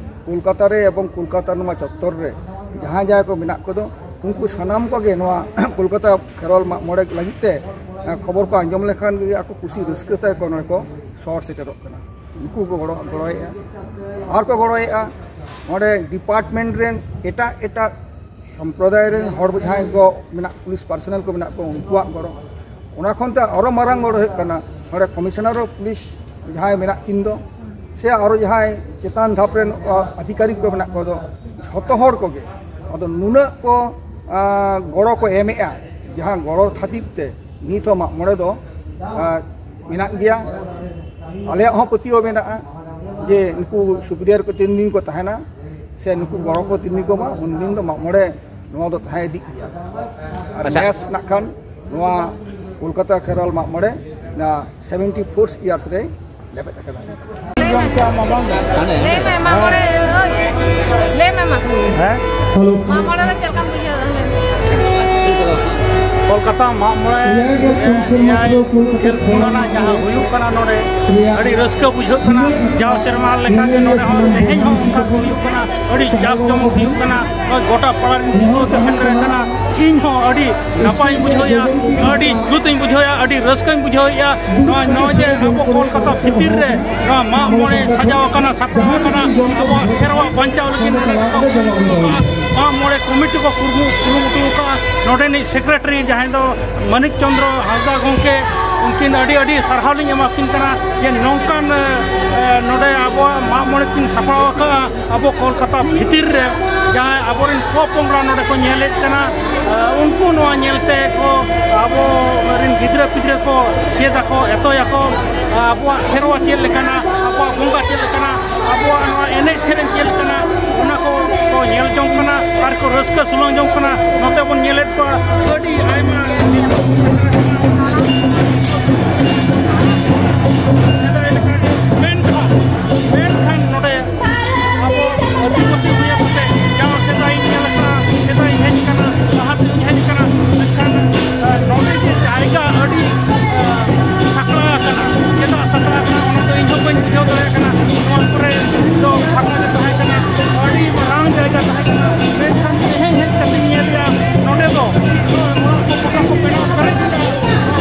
ᱠᱳᱞᱠᱟᱛᱟ ᱨᱮ ᱮᱵᱚᱝ ᱠᱳᱞᱠᱟᱛᱟ ᱱᱚᱣᱟ ᱪᱚᱛᱛᱚᱨ ᱨᱮ ᱡᱟᱦᱟᱸ ᱡᱟᱦᱟᱸᱭ ᱠᱚ ᱢᱮᱱᱟᱜ ᱠᱚᱫᱚ, ᱩᱱᱠᱩ ᱥᱟᱱᱟᱢ ᱠᱚᱜᱮ ᱱᱚᱣᱟ ᱠᱳᱞᱠᱟᱛᱟ ᱠᱷᱮᱨᱣᱟᱞ ᱢᱟᱜ ᱢᱚᱬᱮ ᱞᱟᱹᱜᱤᱫ ᱛᱮ ᱠᱷᱚᱵᱚᱨ ᱠᱚ ᱟᱸᱡᱚᱢ ᱞᱮᱠᱷᱟᱱ ᱜᱮ ᱟᱠᱚ ᱠᱩᱥᱤ ᱨᱟᱹᱥᱠᱟᱹ ᱛᱮ ᱠᱚ ᱱᱚᱰᱮ ᱠᱚ ᱥᱚᱦᱚᱨ ᱥᱮᱴᱮᱨᱚᱜ ᱠᱟᱱᱟ᱾ ᱩᱱᱠᱩ ᱠᱚ ᱜᱚᱲᱚ ᱜᱚᱲᱚᱭᱮᱫᱼᱟ᱾ ᱟᱨ ᱠᱚ ᱜᱚᱲᱚᱭᱮᱫᱼᱟ ᱱᱚᱰᱮ ᱰᱤᱯᱟᱨᱴᱢᱮᱱᱴ ᱨᱮᱱ ᱮᱴᱟᱜ ᱮᱴᱟᱜ ᱥᱚᱢᱯᱨᱚᱫᱟᱭ ᱨᱮᱱ ᱦᱚᱲ ᱡᱟᱦᱟᱸᱭ ᱠᱚ ᱢᱮᱱᱟᱜ, ᱯᱩᱞᱤᱥ ᱯᱟᱨᱥᱚᱱᱟᱞ ᱠᱚ ᱢᱮᱱᱟᱜ ᱠᱚᱣᱟ, ᱩᱱᱠᱩᱣᱟᱜ ᱜᱚᱲᱚ᱾ ᱚᱱᱟ ᱠᱷᱚᱱ ᱛᱮ ᱟᱨᱚ ᱢᱟᱨᱟᱝ ᱜᱚᱲᱚ ᱦᱩᱭᱩᱜ ᱠᱟᱱᱟ ᱱᱚᱰᱮ ᱠᱚᱢᱤᱥᱚᱱᱟᱨ ᱚᱯᱷ ᱯᱩᱞᱤᱥ ᱡᱟᱦᱟᱸᱭ ᱢᱮᱱᱟᱜ ᱠᱤᱱ ᱫᱚ, ᱥᱮ ᱟᱨᱚ ᱡᱟᱦᱟᱸᱭ ᱪᱮᱛᱟᱱ ᱫᱷᱟᱯ ᱨᱮᱱ ᱟᱫᱷᱤᱠᱟᱨᱤᱠ ᱠᱚ ᱢᱮᱱᱟᱜ ᱠᱚ ᱫᱚ, ᱡᱷᱚᱛᱚ ᱦᱚᱲ ᱠᱚᱜᱮ᱾ ᱟᱫᱚ ᱱᱩᱱᱟᱹᱜ ᱠᱚ ᱜᱚᱲᱚ ᱠᱚ ᱮᱢᱮᱫᱼᱟ, ᱡᱟᱦᱟᱸ ᱜᱚᱲᱚ ᱠᱷᱟᱹᱛᱤᱨ ᱛᱮ ᱱᱤᱛ ᱦᱚᱸ ᱢᱟᱜ ᱢᱚᱬᱮ ᱫᱚ ᱢᱮᱱᱟᱜ ᱜᱮᱭᱟ᱾ ᱟᱞᱮᱭᱟᱜ ᱦᱚᱸ ᱯᱟᱹᱛᱭᱟᱹᱣ ᱢᱮᱱᱟᱜᱼᱟ ᱡᱮ ᱱᱩᱠᱩ ᱥᱩᱯᱤᱨᱤᱭᱟᱨ ᱠᱚ ᱛᱤᱱ ᱫᱤᱱ ᱠᱚ ᱛᱟᱦᱮᱱᱟ, ᱥᱮ ᱱᱩᱠᱩ ᱜᱚᱲᱚ ᱠᱚ ᱛᱤᱱ ᱫᱤᱱ ᱠᱚ ᱮᱢᱟ, ᱩᱱ ᱫᱤᱱ ᱫᱚ ᱢᱟᱜ ᱢᱚᱬᱮ ᱱᱚᱣᱟ ᱫᱚ ᱛᱟᱦᱮᱸ ᱤᱫᱤᱜ ᱜᱮᱭᱟ᱾ ᱟᱨ ᱟᱪᱪᱷᱟ᱾ ᱱᱮᱥ ᱱᱟᱜ ᱠᱷᱟᱱ ᱱᱚᱣᱟ ᱠᱳᱞᱠᱟᱛᱟ ᱠᱷᱮᱨᱣᱟᱞ ᱢᱟᱜ ᱢᱚᱬᱮ ᱱᱚᱣᱟ ᱥᱮᱵᱷᱮᱱᱴᱤ ᱯᱷᱳᱨ ᱤᱭᱟᱨᱥ ᱨᱮ ᱞᱮᱵᱮᱫ ᱟᱠᱟᱫᱟ᱾ ᱞᱟᱹᱭ ᱢᱮ, ᱢᱟᱜ ᱢᱚᱬᱮ, ᱞᱟᱹᱭ ᱢᱮ, ᱢᱟ᱾ ᱦᱮᱸ? ᱢᱟᱜ ᱢᱚᱬᱮ ᱨᱮ ᱪᱮᱫ ᱞᱮᱠᱟᱢ ᱵᱩᱡᱷᱟᱹᱣ ᱮᱫᱟ? ᱞᱟᱹᱭ ᱢᱮ᱾ ᱠᱳᱞᱠᱟᱛᱟ ᱢᱟᱜ ᱢᱚᱬᱮ ᱮᱭᱟᱭ ᱜᱮᱞ ᱯᱩᱱ ᱥᱮᱨᱢᱟ ᱮᱭᱟᱭ ᱯᱩᱨᱟᱹᱣ ᱠᱳᱞᱠᱟᱛᱟ ᱜᱮᱞ ᱯᱩᱱ ᱟᱱᱟᱜ ᱡᱟᱦᱟᱸ ᱦᱩᱭᱩᱜ ᱠᱟᱱᱟ ᱱᱚᱰᱮ, ᱨᱮᱭᱟᱜ ᱟᱹᱰᱤ ᱨᱟᱹᱥᱠᱟᱹ ᱵᱩᱡᱷᱟᱹᱜ ᱠᱟᱱᱟ᱾ ᱡᱟᱣ ᱥᱮᱨᱢᱟ ᱞᱮᱠᱟᱜᱮ ᱱᱚᱰᱮ ᱦᱚᱸ ᱛᱮᱦᱮᱧ ᱦᱚᱸ ᱚᱱᱠᱟ ᱜᱮ ᱦᱩᱭᱩᱜ ᱠᱟᱱᱟ, ᱟᱹᱰᱤ ᱡᱟᱠ ᱡᱚᱢᱚᱠ ᱦᱩᱭᱩᱜ ᱠᱟᱱᱟ᱾ ᱱᱚᱜᱼᱚᱭ ᱜᱚᱴᱟ ᱯᱟᱲᱟ ᱨᱮᱱ ᱫᱤᱥᱩᱣᱟᱹ ᱠᱚ ᱥᱮᱴᱮᱨ ᱟᱠᱟᱱᱟ᱾ ᱤᱧ ᱦᱚᱸ ᱟᱹᱰᱤ ᱱᱟᱯᱟᱭᱤᱧ ᱵᱩᱡᱷᱟᱹᱣᱮᱫᱼᱟ, ᱟᱹᱰᱤ ᱡᱩᱛᱤᱧ ᱵᱩᱡᱷᱟᱹᱣᱮᱫᱼᱟ, ᱟᱹᱰᱤ ᱨᱟᱹᱥᱠᱟᱹᱧ ᱵᱩᱡᱷᱟᱹᱣᱮᱫᱼᱟ᱾ ᱱᱚᱣᱟ, ᱱᱚᱜᱼᱚᱭ ᱡᱮ ᱟᱵᱚ ᱠᱳᱞᱠᱟᱛᱟ ᱵᱷᱤᱛᱤᱨ ᱨᱮ ᱱᱚᱣᱟ ᱢᱟᱜ ᱢᱚᱬᱮ ᱥᱟᱡᱟᱣ ᱟᱠᱟᱱᱟ, ᱥᱟᱯᱲᱟᱣ ᱟᱠᱟᱱᱟ, ᱟᱵᱚᱣᱟᱜ ᱥᱮᱨᱣᱟ ᱵᱟᱧᱪᱟᱣ ᱞᱟᱹᱜᱤᱫ ᱱᱚᱰᱮ ᱠᱚ ᱠᱩᱨᱩᱢᱩᱴᱩ ᱟᱠᱟᱫᱼᱟ᱾ ᱢᱟᱜ ᱢᱚᱬᱮ ᱠᱚᱢᱤᱴᱤ ᱠᱚ ᱠᱩᱨᱩᱢᱩ-, ᱠᱩᱨᱩᱢᱩᱴᱩ ᱟᱠᱟᱫᱼᱟ᱾ ᱱᱚᱰᱮᱱᱤᱡ ᱥᱮᱠᱨᱮᱴᱟᱨᱤ ᱡᱟᱦᱟᱸᱭ ᱫᱚ ᱢᱟᱱᱤᱠ ᱪᱚᱸᱫᱽᱨᱚ ᱦᱟᱸᱥᱫᱟ ᱜᱚᱢᱠᱮ, ᱩᱱᱠᱤᱱ ᱟᱹᱰᱤ ᱟᱹᱰᱤ ᱥᱟᱨᱦᱟᱣ ᱞᱤᱧ ᱮᱢᱟ ᱠᱤᱱ ᱠᱟᱱᱟ ᱡᱮ ᱱᱚᱝᱠᱟᱱ, ᱮ, ᱱᱚᱰᱮ ᱟᱵᱚᱣᱟᱜ ᱢᱟᱜ ᱢᱚᱬᱮ ᱠᱤᱱ ᱥᱟᱯᱲᱟᱣ ᱟᱠᱟᱫᱼᱟ᱾ ᱟᱵᱚ ᱠᱳᱞᱠᱟᱛᱟ ᱵᱷᱤᱛᱤᱨ ᱨᱮ ᱡᱟᱦᱟᱸᱭ ᱟᱵᱚᱨᱮᱱ ᱯᱚᱼᱯᱚᱝᱲᱟ ᱱᱚᱰᱮ ᱠᱚ ᱧᱮᱞᱮᱫ ᱠᱟᱱᱟ, ᱮ, ᱩᱱᱠᱩ ᱱᱚᱣᱟ ᱧᱮᱞᱛᱮ ᱠᱚ ᱟᱵᱚ ᱨᱮᱱ ᱜᱤᱫᱽᱨᱟᱹ ᱯᱤᱫᱽᱨᱟᱹ ᱠᱚ ᱪᱮᱫ ᱟᱠᱚ, ᱮᱛᱚᱭᱟᱠᱚ, ᱟᱵᱚᱣᱟᱜ ᱥᱮᱨᱣᱟ ᱪᱮᱫ ᱞᱮᱠᱟᱱᱟ, ᱟᱵᱚᱣᱟᱜ ᱵᱚᱸᱜᱟ ᱪᱮᱫ ᱞᱮᱠᱟᱱᱟ, ᱟᱵᱚᱣᱟᱜ ᱱᱚᱣᱟ ᱮᱱᱮᱡ ᱥᱮᱨᱮᱧ ᱪᱮᱫ ᱞᱮᱠᱟᱱᱟ, ᱚᱱᱟ ᱠᱚ ᱠᱚ ᱧᱮᱞ ᱡᱚᱝ ᱠᱟᱱᱟ ᱟᱨ ᱠᱚ ᱨᱟᱹᱥᱠᱟᱹ ᱠᱚ ᱥᱩᱞᱟᱹᱝ ᱡᱚᱝ ᱠᱟᱱᱟ᱾ ᱱᱚᱛᱮ ᱵᱚᱱ ᱧᱮᱞᱮᱫ ᱠᱚᱣᱟ, ᱟᱹᱰᱤ ᱟᱭᱢᱟ ᱫᱤᱥᱚᱢ ᱥᱮᱫᱟᱭ ᱞᱮᱠᱟᱜᱮ, ᱢᱮᱱᱠᱷᱟᱱ, ᱢᱮᱱᱠᱷᱟᱱ ᱱᱚᱰᱮ ᱟᱵᱚ ᱟᱹᱫᱤᱵᱟᱹᱥᱤ ᱦᱩᱭ ᱠᱟᱛᱮ ᱡᱟᱦᱟᱸ ᱥᱮᱫᱟᱭ ᱤᱧ ᱧᱮᱞ ᱟᱠᱟᱫᱼᱟ, ᱥᱮᱫᱟᱭ ᱤᱧ ᱦᱮᱡ ᱟᱠᱟᱱᱟ, ᱞᱟᱦᱟ ᱥᱮᱫ ᱤᱧ ᱦᱮᱡ ᱟᱠᱟᱱᱟ, ᱢᱮᱱᱠᱷᱟᱱ, ᱟᱸ, ᱱᱚᱰᱮ ᱡᱮ ᱡᱟᱭᱜᱟ ᱟᱹᱰᱤ, ᱟᱸ, ᱥᱟᱠᱲᱟ ᱟᱠᱟᱱᱟ, ᱪᱮᱫᱟᱜ ᱥᱟᱠᱲᱟ ᱟᱠᱟᱱᱟ, ᱚᱱᱟ ᱫᱚ ᱤᱧ ᱦᱚᱸ ᱵᱟᱹᱧ ᱵᱩᱡᱷᱟᱹᱣ ᱫᱟᱲᱮᱭᱟᱜ ᱠᱟᱱᱟ᱾ ᱱᱚᱣᱟ ᱠᱚᱨᱮ ᱫᱚ ᱯᱷᱟᱸᱠᱟ ᱜᱮ ᱛᱟᱦᱮᱸ ᱠᱟᱱᱟ, ᱟᱹᱰᱤ ᱢᱟᱨᱟᱝ ᱡᱟᱭᱜᱟ ᱛᱟᱦᱮᱸ ᱠᱟᱱᱟ, ᱢᱮᱱᱠᱷᱟᱱ ᱛᱮᱦᱮᱧ ᱦᱮᱡ ᱠᱟᱛᱮᱧ ᱧᱮᱞᱮᱜᱼᱟ, ᱱᱚᱰᱮ ᱫᱚ ᱚᱲᱟᱜ ᱠᱚ ᱜᱚᱴᱟ ᱠᱚ ᱵᱮᱱᱟᱣ ᱯᱮᱨᱮᱡ ᱠᱮᱫᱟ᱾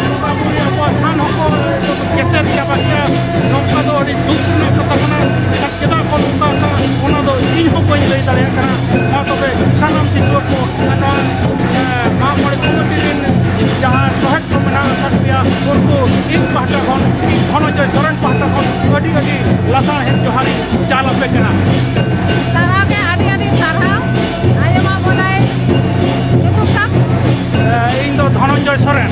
ᱵᱚᱸᱜᱟ ᱵᱩᱨᱩ ᱟᱵᱚᱣᱟᱜ ᱛᱷᱟᱱ ᱦᱚᱸᱠᱚ ᱮᱠᱫᱚᱢ ᱮᱥᱮᱫ ᱪᱟᱵᱟ ᱠᱮᱫᱟ᱾ ᱱᱚᱝᱠᱟ ᱫᱚ ᱟᱹᱰᱤ ᱫᱩᱠ ᱨᱮᱱᱟᱜ ᱠᱟᱛᱷᱟ ᱠᱟᱱᱟ᱾ ᱟᱨ ᱪᱮᱫᱟᱜ ᱠᱚ ᱱᱚᱝᱠᱟ ᱟᱠᱟᱱᱟ, ᱚᱱᱟ ᱫᱚ ᱤᱧ ᱦᱚᱸ ᱵᱟᱹᱧ ᱞᱟᱹᱭ ᱫᱟᱲᱮᱭᱟᱜ ᱠᱟᱱᱟ᱾ ᱢᱟ ᱛᱚᱵᱮ ᱥᱟᱱᱟᱢ ᱫᱤᱥᱩᱣᱟᱹ ᱠᱚ ᱟᱨ ᱱᱚᱣᱟ, ᱮ, ᱢᱟᱜ ᱢᱚᱬᱮ ᱠᱚᱢᱤᱴᱤ ᱨᱮᱱ ᱡᱟᱦᱟᱸ ᱥᱚᱦᱮᱫ ᱠᱚ ᱢᱮᱱᱟᱜ ᱟᱠᱟᱫ ᱯᱮᱭᱟ, ᱩᱱᱠᱩ ᱤᱧ ᱯᱟᱦᱴᱟ ᱠᱷᱚᱱ, ᱤᱧ ᱫᱷᱚᱱᱚᱱᱡᱚᱭ ᱥᱚᱨᱮᱱ ᱯᱟᱦᱴᱟ ᱠᱷᱚᱱ ᱟᱹᱰᱤ ᱟᱹᱰᱤ ᱞᱟᱥᱟᱲᱦᱮᱫ ᱡᱚᱦᱟᱨᱤᱧ ᱪᱟᱞ ᱟᱯᱮ ᱠᱟᱱᱟ᱾ ᱥᱟᱨᱦᱟᱣ ᱜᱮ, ᱟᱹᱰᱤ ᱟᱹᱰᱤ ᱥᱟᱨᱦᱟᱣ᱾ ᱟᱭᱳ ᱢᱟ ᱵᱚᱞᱮ ᱧᱩᱛᱩᱢ ᱛᱟᱢ? ᱮ, ᱤᱧ ᱫᱚ ᱫᱷᱚᱱᱚᱱᱡᱚᱭ ᱥᱚᱨᱮᱱ᱾